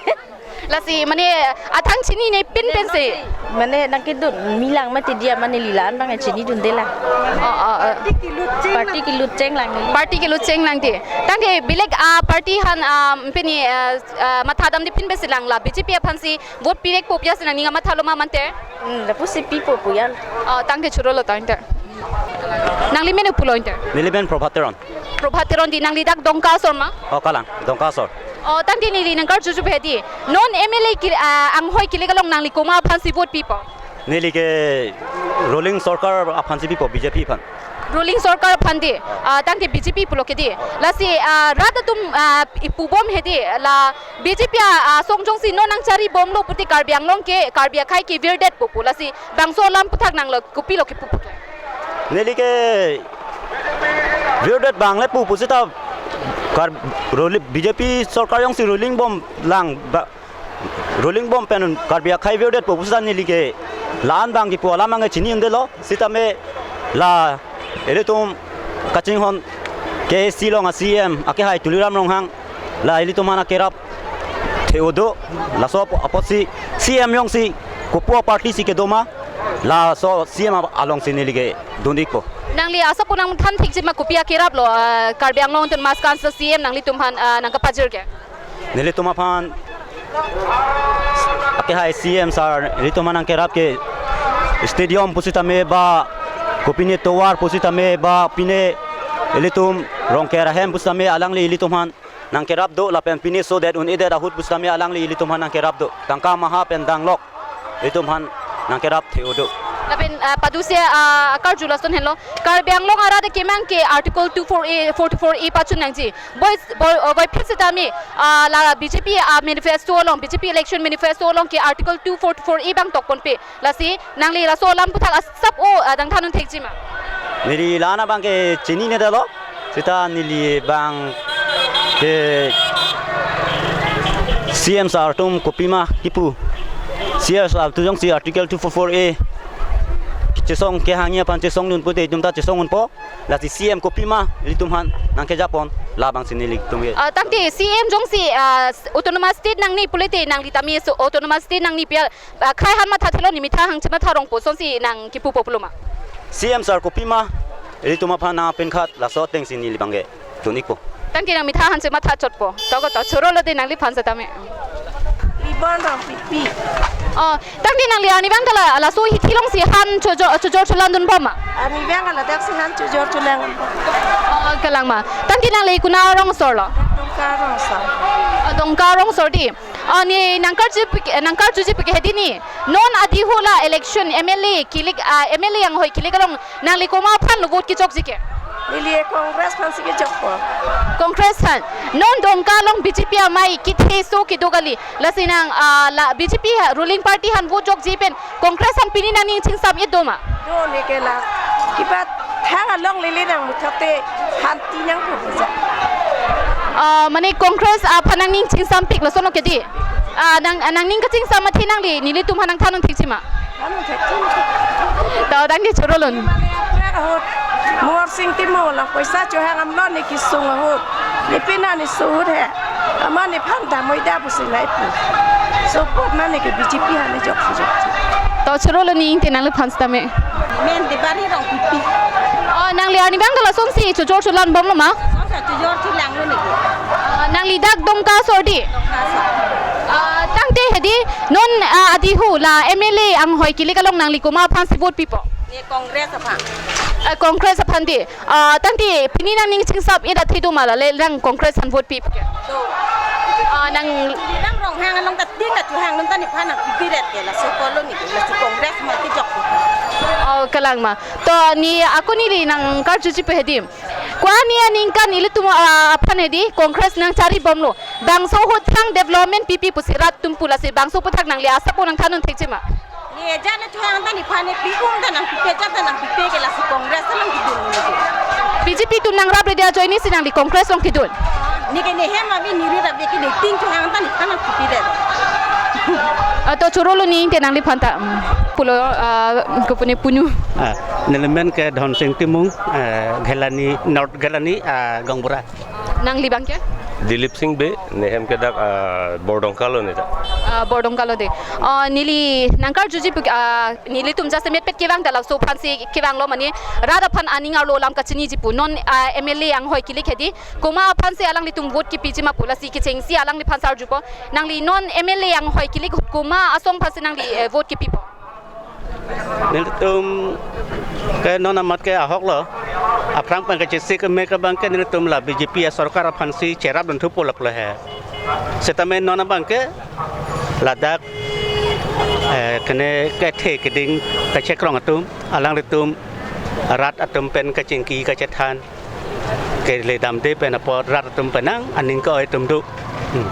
Lasi mane athang chininepin pensi. Mane nangkedun milang mati dia, mane neli la-an bang chinidunde lang. Oh, oh, oh. Party kelut chenglang neli. Party kelut chenglang dei. Tangte belek, ah, party aphan, ah, pini, ah, ah, mathadamdepin pensi lang la B J P aphansi vote pivekpo pu-an si nangning kamathalo ma mante? Hmm, lapusi pipo pu-an. Oh, tangte choro lo tangte. Nangli mene pulo ante? Neli men Prabhat Teron. Prabhat Teron dei, nangli dak Dongka asor ma? Oh, kalang, Dongka asor. Oh, tangte neli nangkarjuji pu he dei. Non M L A kil-, ah, anghoi kilik along nangli komat aphansi vote pipo? Neli ke ruling sorkar aphansi pipo, B J P aphan. Ruling sorkar aphan dei, ah, tangte B J P pulo ke dei. Lasi, ah, rat atum, ah, ipubom he dei, la B J P a, ah, asong jongsi non nangcharibomlo pute Karbi Anglong ke, Karbi akhei kevirdetpo pu. Lasi bangso alam aputhak nangli kopilo kipu pu ke? Neli ke virdet bang le pu pusita kar ruling, B J P sorkar jongsi ruling bomlang ba, ruling bom pen Karbi akhei virdetpo pusita neli ke la-an bang kipu alam bang chinidundelo, sitame la ilitum kachinghon K A A C along a-C E M akehai Tuliram Ronghang la ilitum aphan akerap the-o do, laso ap-, apotsi C E M jongsi kopi a-party si kedo ma, laso C E M a-, alongsi neli kedun-ikpo. Nangli asap pu nangthan thekji ma kopi akerap lo, ah, Karbi Anglong Autonomous Council C E M nanglitum aphan, ah, nangkepajir ke? Nelitum aphan akehai C E M sir ilitum aphan nangkerap ke stadium pusitame ba kopine tovar pusitame ba pine ilitum Rongker ahem pusitame alangli ilitum aphan nangkerap do lapen pine sodet un-edet ahut pusitame alangli ilitum aphan nangkerap do. Tangka maha pen danglok ilitum aphan nangkerap the-o do. Lapen, ah, padusi, ah, akarju lason henlo. Karbi Anglong arat akemang ke Article two four A, forty-four A pachun nangji. Boi, boi, oh, boi phit sitame, ah, la B J P a-manifesto along, B J P election manifesto along ke Article two forty-four A abang tokponpe. Lasi nangli laso alam aputhak asap o, ah, nangthan un thekji ma? Neli la-an abang ke chininedetlo. Seta neli abang ke C E M sir atum kopima kipu. C E M sir atum jongsi Article two four four A chesong kehangji aphan chesongdun pute itum ta chesong unpo. Lasi C E M kopima ilitum aphan nangkejapon labangsi nelitum ke. Ah, tangte C E M jongsi, ah, s-, autonomous state nangne pulote nangli tame so autonomous state nangne pi, ah, khei han mathathelo, ne methang hangche matha rongpo, kosonsi nangkipupo pulo ma? C E M sir kopima ilitum aphan nangpinkhat laso atengsi neli abang ke dun-ikpo. Tangte nang methang hangche mathachotpo. To ko to chorolo de nangliphan setame. Libon Rongpipi. Oh, tangte nangli arni abang ke la, laso hithi alongsi han chojor, chojor cholandunpo ma? Arni abang ke ladak si han chojor cholandunpo. Oh, kalang ma. Tangte nangli konat arong asor lo? Dongka arong asor. Oh, Dongka arong asor di. Oh, ne nangkarju pik-, nangkarjuji pik hedi ne. Non adihu la election M L A kilik, ah, M L A anghoi kilik along nangli komat aphan lo vote kechokji ke? Neli Congress aphansi kechokpo. Congress aphan. Non Dongka along B J P amei kethe so kedo kali. Lasi nang, ah, la B J P ha, ruling party aphan vote chokji pen Congress aphan pini nangning chingsam-et do ma? Do, ne ke la. Kibat thang along lele nang muthak te hanti nangpo puja. Ah, mane Congress aphan nangning chingsampik lason lo ke di. Ah, nang, nangning kachingsam athe nangli nelitum aphan nangthan un thekji ma? Than un thekji. To, tangte chorolo. Mane aprak ahut Morsing Timung along poisa chohang amlo ne kesung ahut. Ne pina ne suhut he. Amat nephan damoi da pusi nangpu. Support ma ne ke B J P aphan ne jok si jok. To chorolo ne ingti nangliphan setame. Men Debari Rongpipi. Oh, nangli arni abang ke lasonsi chojor cholandunbomlo ma? Lasonsi chojor cholanglo ne ke. Ah, nangli dak Dongka asor di? Dongka asor. Ah, tangte hedi non, ah, adihu la M L A anghoi kilik along nangli komat aphansi vote pipo? Ne Congress aphan. Ah, Congress aphan di. Ah, tangte pini nangning chingsam-et athe do ma, la le nang Congress aphan vote pi ke? Do. Ah, nang Tuliram Ronghang along ta tin ta chohang non ta nephan nangpipedet ke, laso apotlo ne ke, lasi Congress ma kejok. Oh, kalang ma. To ne ako neli nangkarjuji pu hedi. Ko-an aningkan ilitum, ah, aphan hedi Congress nangcharibomlo. Bangso ahut thang development pipi pusi rat atum pu, lasi bangso aputhak nangli asap pu nangthan un thekji ma? Ne jana chohang ta nephan ne pi, um ta nangpipe, ja ta nangpipe ke, lasi Congress along kedun ne ke. B J P atum nangrapre dia ajoine si nangli Congress along kedun? Ne ke ne hem abi ne ri rap ke ne tin chohang ta nephan nangpipedet. Ah, to chorolo ne ingti nangliphan ta. Hmm. Pulo, ah, kopune punu. Ah, neli men ke Dhonsing Timung, ah, Ghelani, North Ghelani, ah, gaonbura. Nangli abang ke? Dilip Sing Bey, ne hem ke dak, ah, Bordongka lo ne ta. Ah, Bordongka lo de. Ah, neli nangkarjuji pu, ah, nelitum jasemet pet kevang ta laso aphansi kevanglo, mane rat aphan aning arlo alam kachiniji pu. Non, ah, M L A anghoi kilik hedi komat aphansi alanglitum vote kepiji ma pu, lasi kechengsi alangliphan si arjupo. Nangli non M L A anghoi kilik ahut komat asong aphansi nangli, eh, vote kepipo? Nelitum ke non amat ke ahok lo. Aphrang pen kachesik me ke abang ke nelitum la B J P asorkar aphansi cherapdun thupo lok lo he. Setame non abang ke ladak, eh, kene kethe keding kachekrong atum, alanglitum rat atum pen kachingki kachethan kele damde pen apot rat atum penang aning ke-oi atum do. Hmm.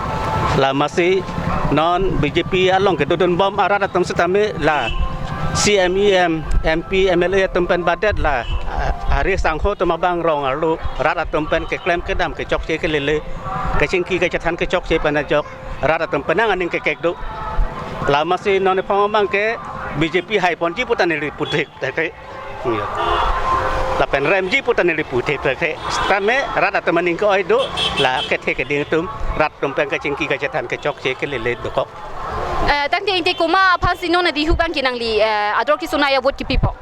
La masi non B J P along kedodunbom arat atum setame la C E M, M P, M L A atum pen badet la, ah, hari sangho atum abang rong arlo rat atum pen keklem kedam kechokche kelele, kachingki kachethan kechokche pen ajok rat atum penang aning kekek do. La masi non ephong abang ke B J P haiponji pu ta neli puthik. Tete. Iya. Lapen remji pu ta neli puthe puthe. Sitame rat atum aning ke-oi do, la kethe keding atum, rat atum pen kachingki kachethan kechokche ke lele dokok. Eh, tangte ingti komat aphansi non adihu abangke nangli, eh, adrok kesung a-vote kepipo?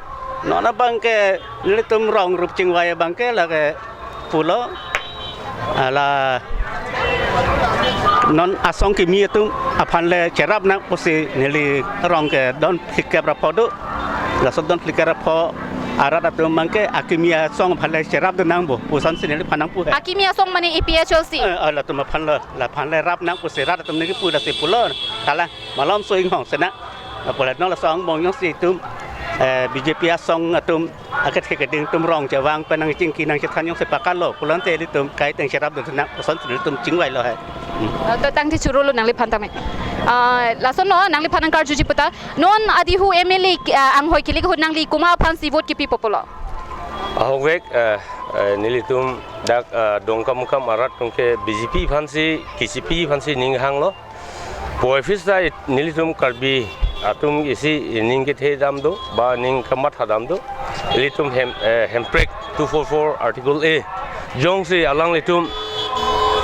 Non abangke nelitum rong rup chingvai abangke lake pulo. Hala non asong kimi atum aphan le cherap nang pusi neli rong ke don phlikep ra pho do. Laso don phlikep ra pho arat atum abangke akimi asong aphan le cherapdun nangpo puson si neliphan nangpu he. Akimi asong mane A P H L C? Eh, eh, latum aphan lo, laphan le rap nang pusi rat atum neli pu lasi pulo. Hala malom so inghong sena. Apot non laso angbong jongsi itum, eh, B J P asong atum akethe keding atum rong chevang pen nangchingki nangchethan jongsi pakalo pulote ilitum kaiteng cherapdun nang puson si nelitum chingvailo he. Hmm. Eh, to tangte chorolo nangliphan tame. Ah, lason no nangliphan nangkarjuji pu ta. Non adihu M L A, ah, anghoi kelik ahut nangli komat aphansi vote kepipo pulo? Ahokvek, eh, eh, nelitum dak, eh, Dongkamukam arat atum ke B J P aphansi, K C P aphansi ning hanglo. Puvoiphit seta nelitum Karbi atum isi ning kethe dam do, ba ning kamatha dam do. Ilitum hem, eh, hemprek two four four Article A jongsi alanglitum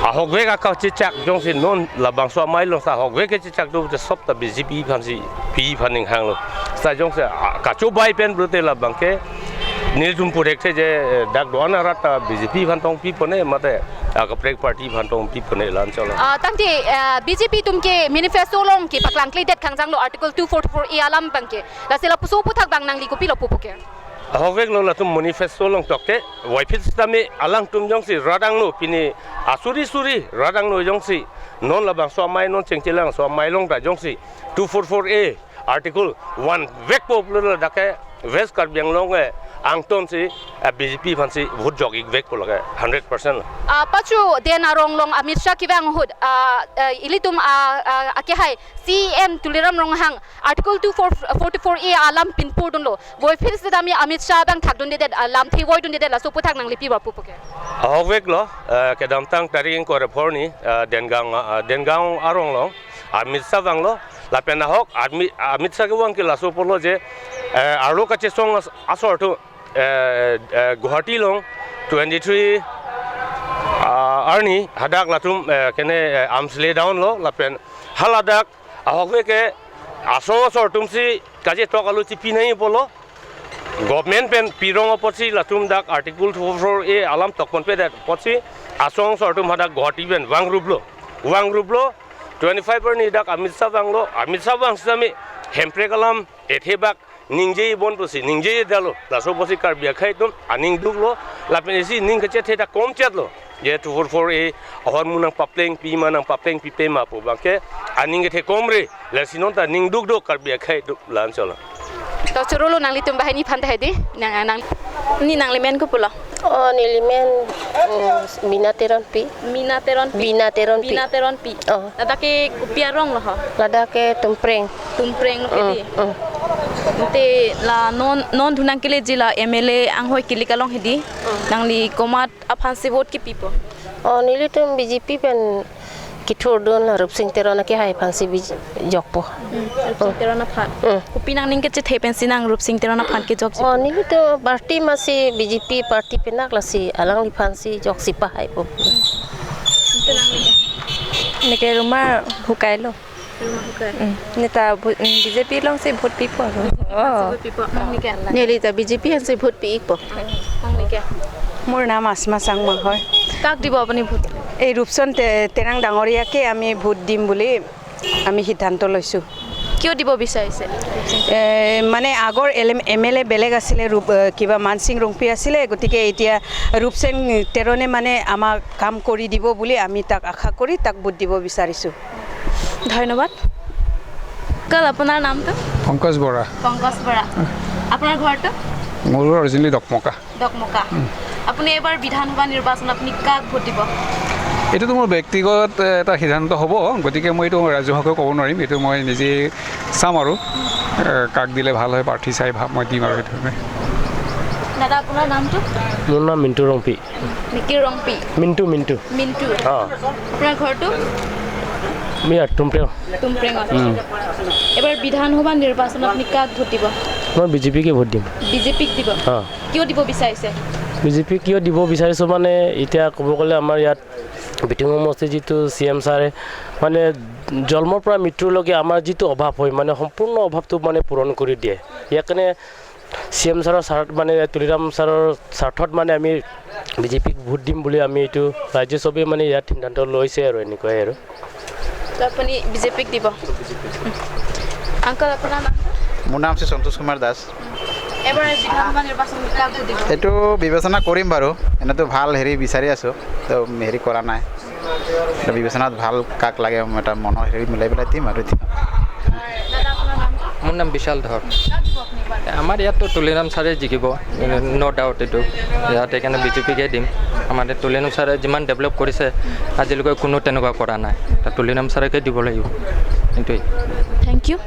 ahokvek akachechak jongsi non labangso amei along seta ahokvek kechechak do te sop ta B J P aphansi, P aphan ning hanglo. Seta jongsi, ah, kachobai pen pulote labangke nelitum puthekthe je, eh, dak do-an arat ta B J P aphan tong pipone mate akaprek party aphan tong pipone la-an cholo. Ah, tangte, eh, B J P atum ke manifesto along ke paklangkledet khangjanglo Article two four four A alam abangke. Lasi lapuson aputhak abang nangli kopilo pupo ke? Ahokveklo latum manifesto along tokte, puvoiphit sitame alangtum jongsi rat angno pini asuri suri rat angno jongsi non labangso amei non chengchelang so amei along ta jongsi two four four A Article one vekpo pulo ladak ke West Karbi Anglong, eh, angton si, eh, B J P aphansi vote jok-ik vekpo lake hundred percent. Ah, pachu den arong along Amit Shah kevang ahut, ah, eh, ilitum, ah, ah, akehai C E M Tuliram Ronghang Article two four four A alam pinpurdunlo. Puvoiphit sitame Amit Shah abang thakdundedet, ah, lamthe voidundedet, laso aputhak nangli pi ba pupo ke? Ahokveklo, eh, kedamtang tarik ingkoi ra pho arni, eh, Dengang, eh, Dengang arong along Amit Shah vanglo, lapen ahok Ami-, Amit Shah kevang ke laso pulo je, eh, arlo kachesong as-, asor atum, eh, eh, Guwahati along twenty-three, ah, arni hadak latum, eh, kene, eh, arms lay down lo, lapen haladak ahokvek ke asong asor atumsi kachetok alo chipi nangji pulo. Government pen pirong apotsi latum dak Article two four four A alam tokponpedet apotsi asong asor atum hadak Guwahati pen vangruplo. Vangruplo, twenty-five arni dak Amit Shah vanglo, Amit Shah vang sitame hemprek alam ethe bak ningje bon pusi ningjedetlo. Laso apotsi Karbi akhei atum aning duklo, lapen isi ning kachethe ta komchetlo. Je two four four A ahormu nangpaplengpi ma nangpaplengpipe ma pu abangke aning kethe komre, lasi non ta ning duk do Karbi akhei atum la-an cholo. To chorolo nanglitum banghini aphan ta hedi, nang, nang. Ne nanglimen kopulo? Oh, nelimen, mm, Bina Teronpi. Mina Teronpi. Bina Teronpi. Bina Teronpi. Oh. Ladak ke kopi arong lo ho? Ladak ke Tumpreng. Tumpreng lo ke di. Mm, mm. Te la non, non thu nangkeleji la M L A anghoi kelik along hedi. Mm. Nangli komat aphansi vote kepipo? Oh, nelitum B J P pen kethurdun la Rupsing Teron akehai aphansi B J P jokpo. Hmm, Rupsing Teron aphan. Hmm. Kopi nangning kechethe pensi nang Rupsing Teron aphan kejokji? Oh, nelitum party masi B J P party pen nak lasi alangliphansi joksi pahaipo. Hmm. Ante nangli ke? Neke Ruma Hukai lo. Ruma Hukai. Hmm. Neta bu-, hmm, B J P alongsi vote pipo. Oh. Vote pipo. Nangli ke? Neli ta B J P ansi vote pi-ikpo. Nangli ke? মোৰ নাম আসমা চাংমা হয়। কাক দিব আপুনি ভোট? এই ৰূপচন্দ্ৰ তে-, তেৰাং ডাঙৰীয়াকে আমি ভোট দিম বুলি আমি সিদ্ধান্ত লৈছোঁ। কিয় দিব বিচাৰিছে? এ, মানে আগৰ এল এম, এম এল এ বেলেগ আছিলে, ৰূপ, এ, কিবা মানসিং ৰংপি আছিলে, গতিকে এতিয়া ৰূপচেন তেৰণে মানে আমাক কাম কৰি দিব বুলি আমি তাক আশা কৰি তাক ভোট দিব বিচাৰিছোঁ। ধন্যবাদ। আংকল, আপোনাৰ নামটো? পংকজ বৰা। পংকজ বৰা। আপোনাৰ ঘৰটো? মোৰ অৰিজিনেলি দকমকা। দকমকা। উম। আপুনি এইবাৰ বিধানসভা নিৰ্বাচন আপুনি কাক ভোট দিব? এইটোতো মোৰ ব্যক্তিগত, এ, এটা সিদ্ধান্ত হ'ব, গতিকে মই এইটো ৰাজহুৱাকৈ ক'ব নোৱাৰিম। এইটো মই নিজে চাম আৰু, এ, কাক দিলে ভাল হয়, প্ৰাৰ্থী চাই ভা-, মই দিম আৰু সেইটো। দাদা, আপোনাৰ নামটো? মোৰ নাম মিণ্টু ৰংপি। নিকিৰ ৰংপি। মিণ্টু, মিণ্টু। মিণ্টু। অ। আপোনাৰ ঘৰটো? মিয়া টুমপ্ৰেং। টুমপ্ৰেঙত। উম। এইবাৰ বিধানসভা নিৰ্বাচনত আপুনি কাক ভোট দিব? মই বিজেপিকে ভোট দিম। বিজেপিক দিব? হা। কিয় দিব বিচাৰিছে? বিজেপি কিয় দিব বিচাৰিছো মানে, এতিয়া ক'ব গ'লে আমাৰ ইয়াত বিটিং সমষ্টিৰ যিটো চি এম ছাৰে মানে জন্মৰ পৰা মৃত্যুলৈকে আমাৰ যিটো অভাৱ হয় মানে সম্পূৰ্ণ অভাৱটো মানে পূৰণ কৰি দিয়ে। ইয়াৰ কাৰণে চি এম ছাৰৰ স্বাৰ-, মানে তুলিৰাম ছাৰৰ স্বাৰ্থত মানে আমি বিজেপিক ভোট দিম বুলি আমি এইটো ৰাইজে চবেই মানে ইয়াত সিদ্ধান্ত লৈছে আৰু এনেকুৱাই আৰু। তো আপুনি বিজেপিক দিব? আংকল, আপোনাৰ নাম? মোৰ নাম শ্ৰী সন্তোষ কুমাৰ দাস। এবাৰ বিধানসভা নিৰ্বাচনত কাক ভোট দিব? এইটো বিবেচনা কৰিম বাৰু, এনেতো ভাল হেৰি বিচাৰি আছোঁ, তো হেৰি কৰা নাই। এতিয়া বিবেচনাত ভাল কাক লাগে, এটা মনৰ হেৰি মিলাই পেলাই দিম আৰু এতিয়া। দাদা, আপোনাৰ নাম? মোৰ নাম বিশাল ধৰ। কাক দিব আপুনি এবাৰ? আমাৰ ইয়াততো তুলিৰাম ছাৰে জিকিব, ন' ডাউট এইটো। ইয়াত সেইকাৰণে বিজেপিকে দিম। আমাৰ ইয়াত তুলিৰাম ছাৰে যিমান ডেভেলপ কৰিছে, আজিলৈকে কোনো তেনেকুৱা কৰা নাই। তাত তুলিৰাম ছাৰকে দিব লাগিব, এইটোৱেই। Thank you.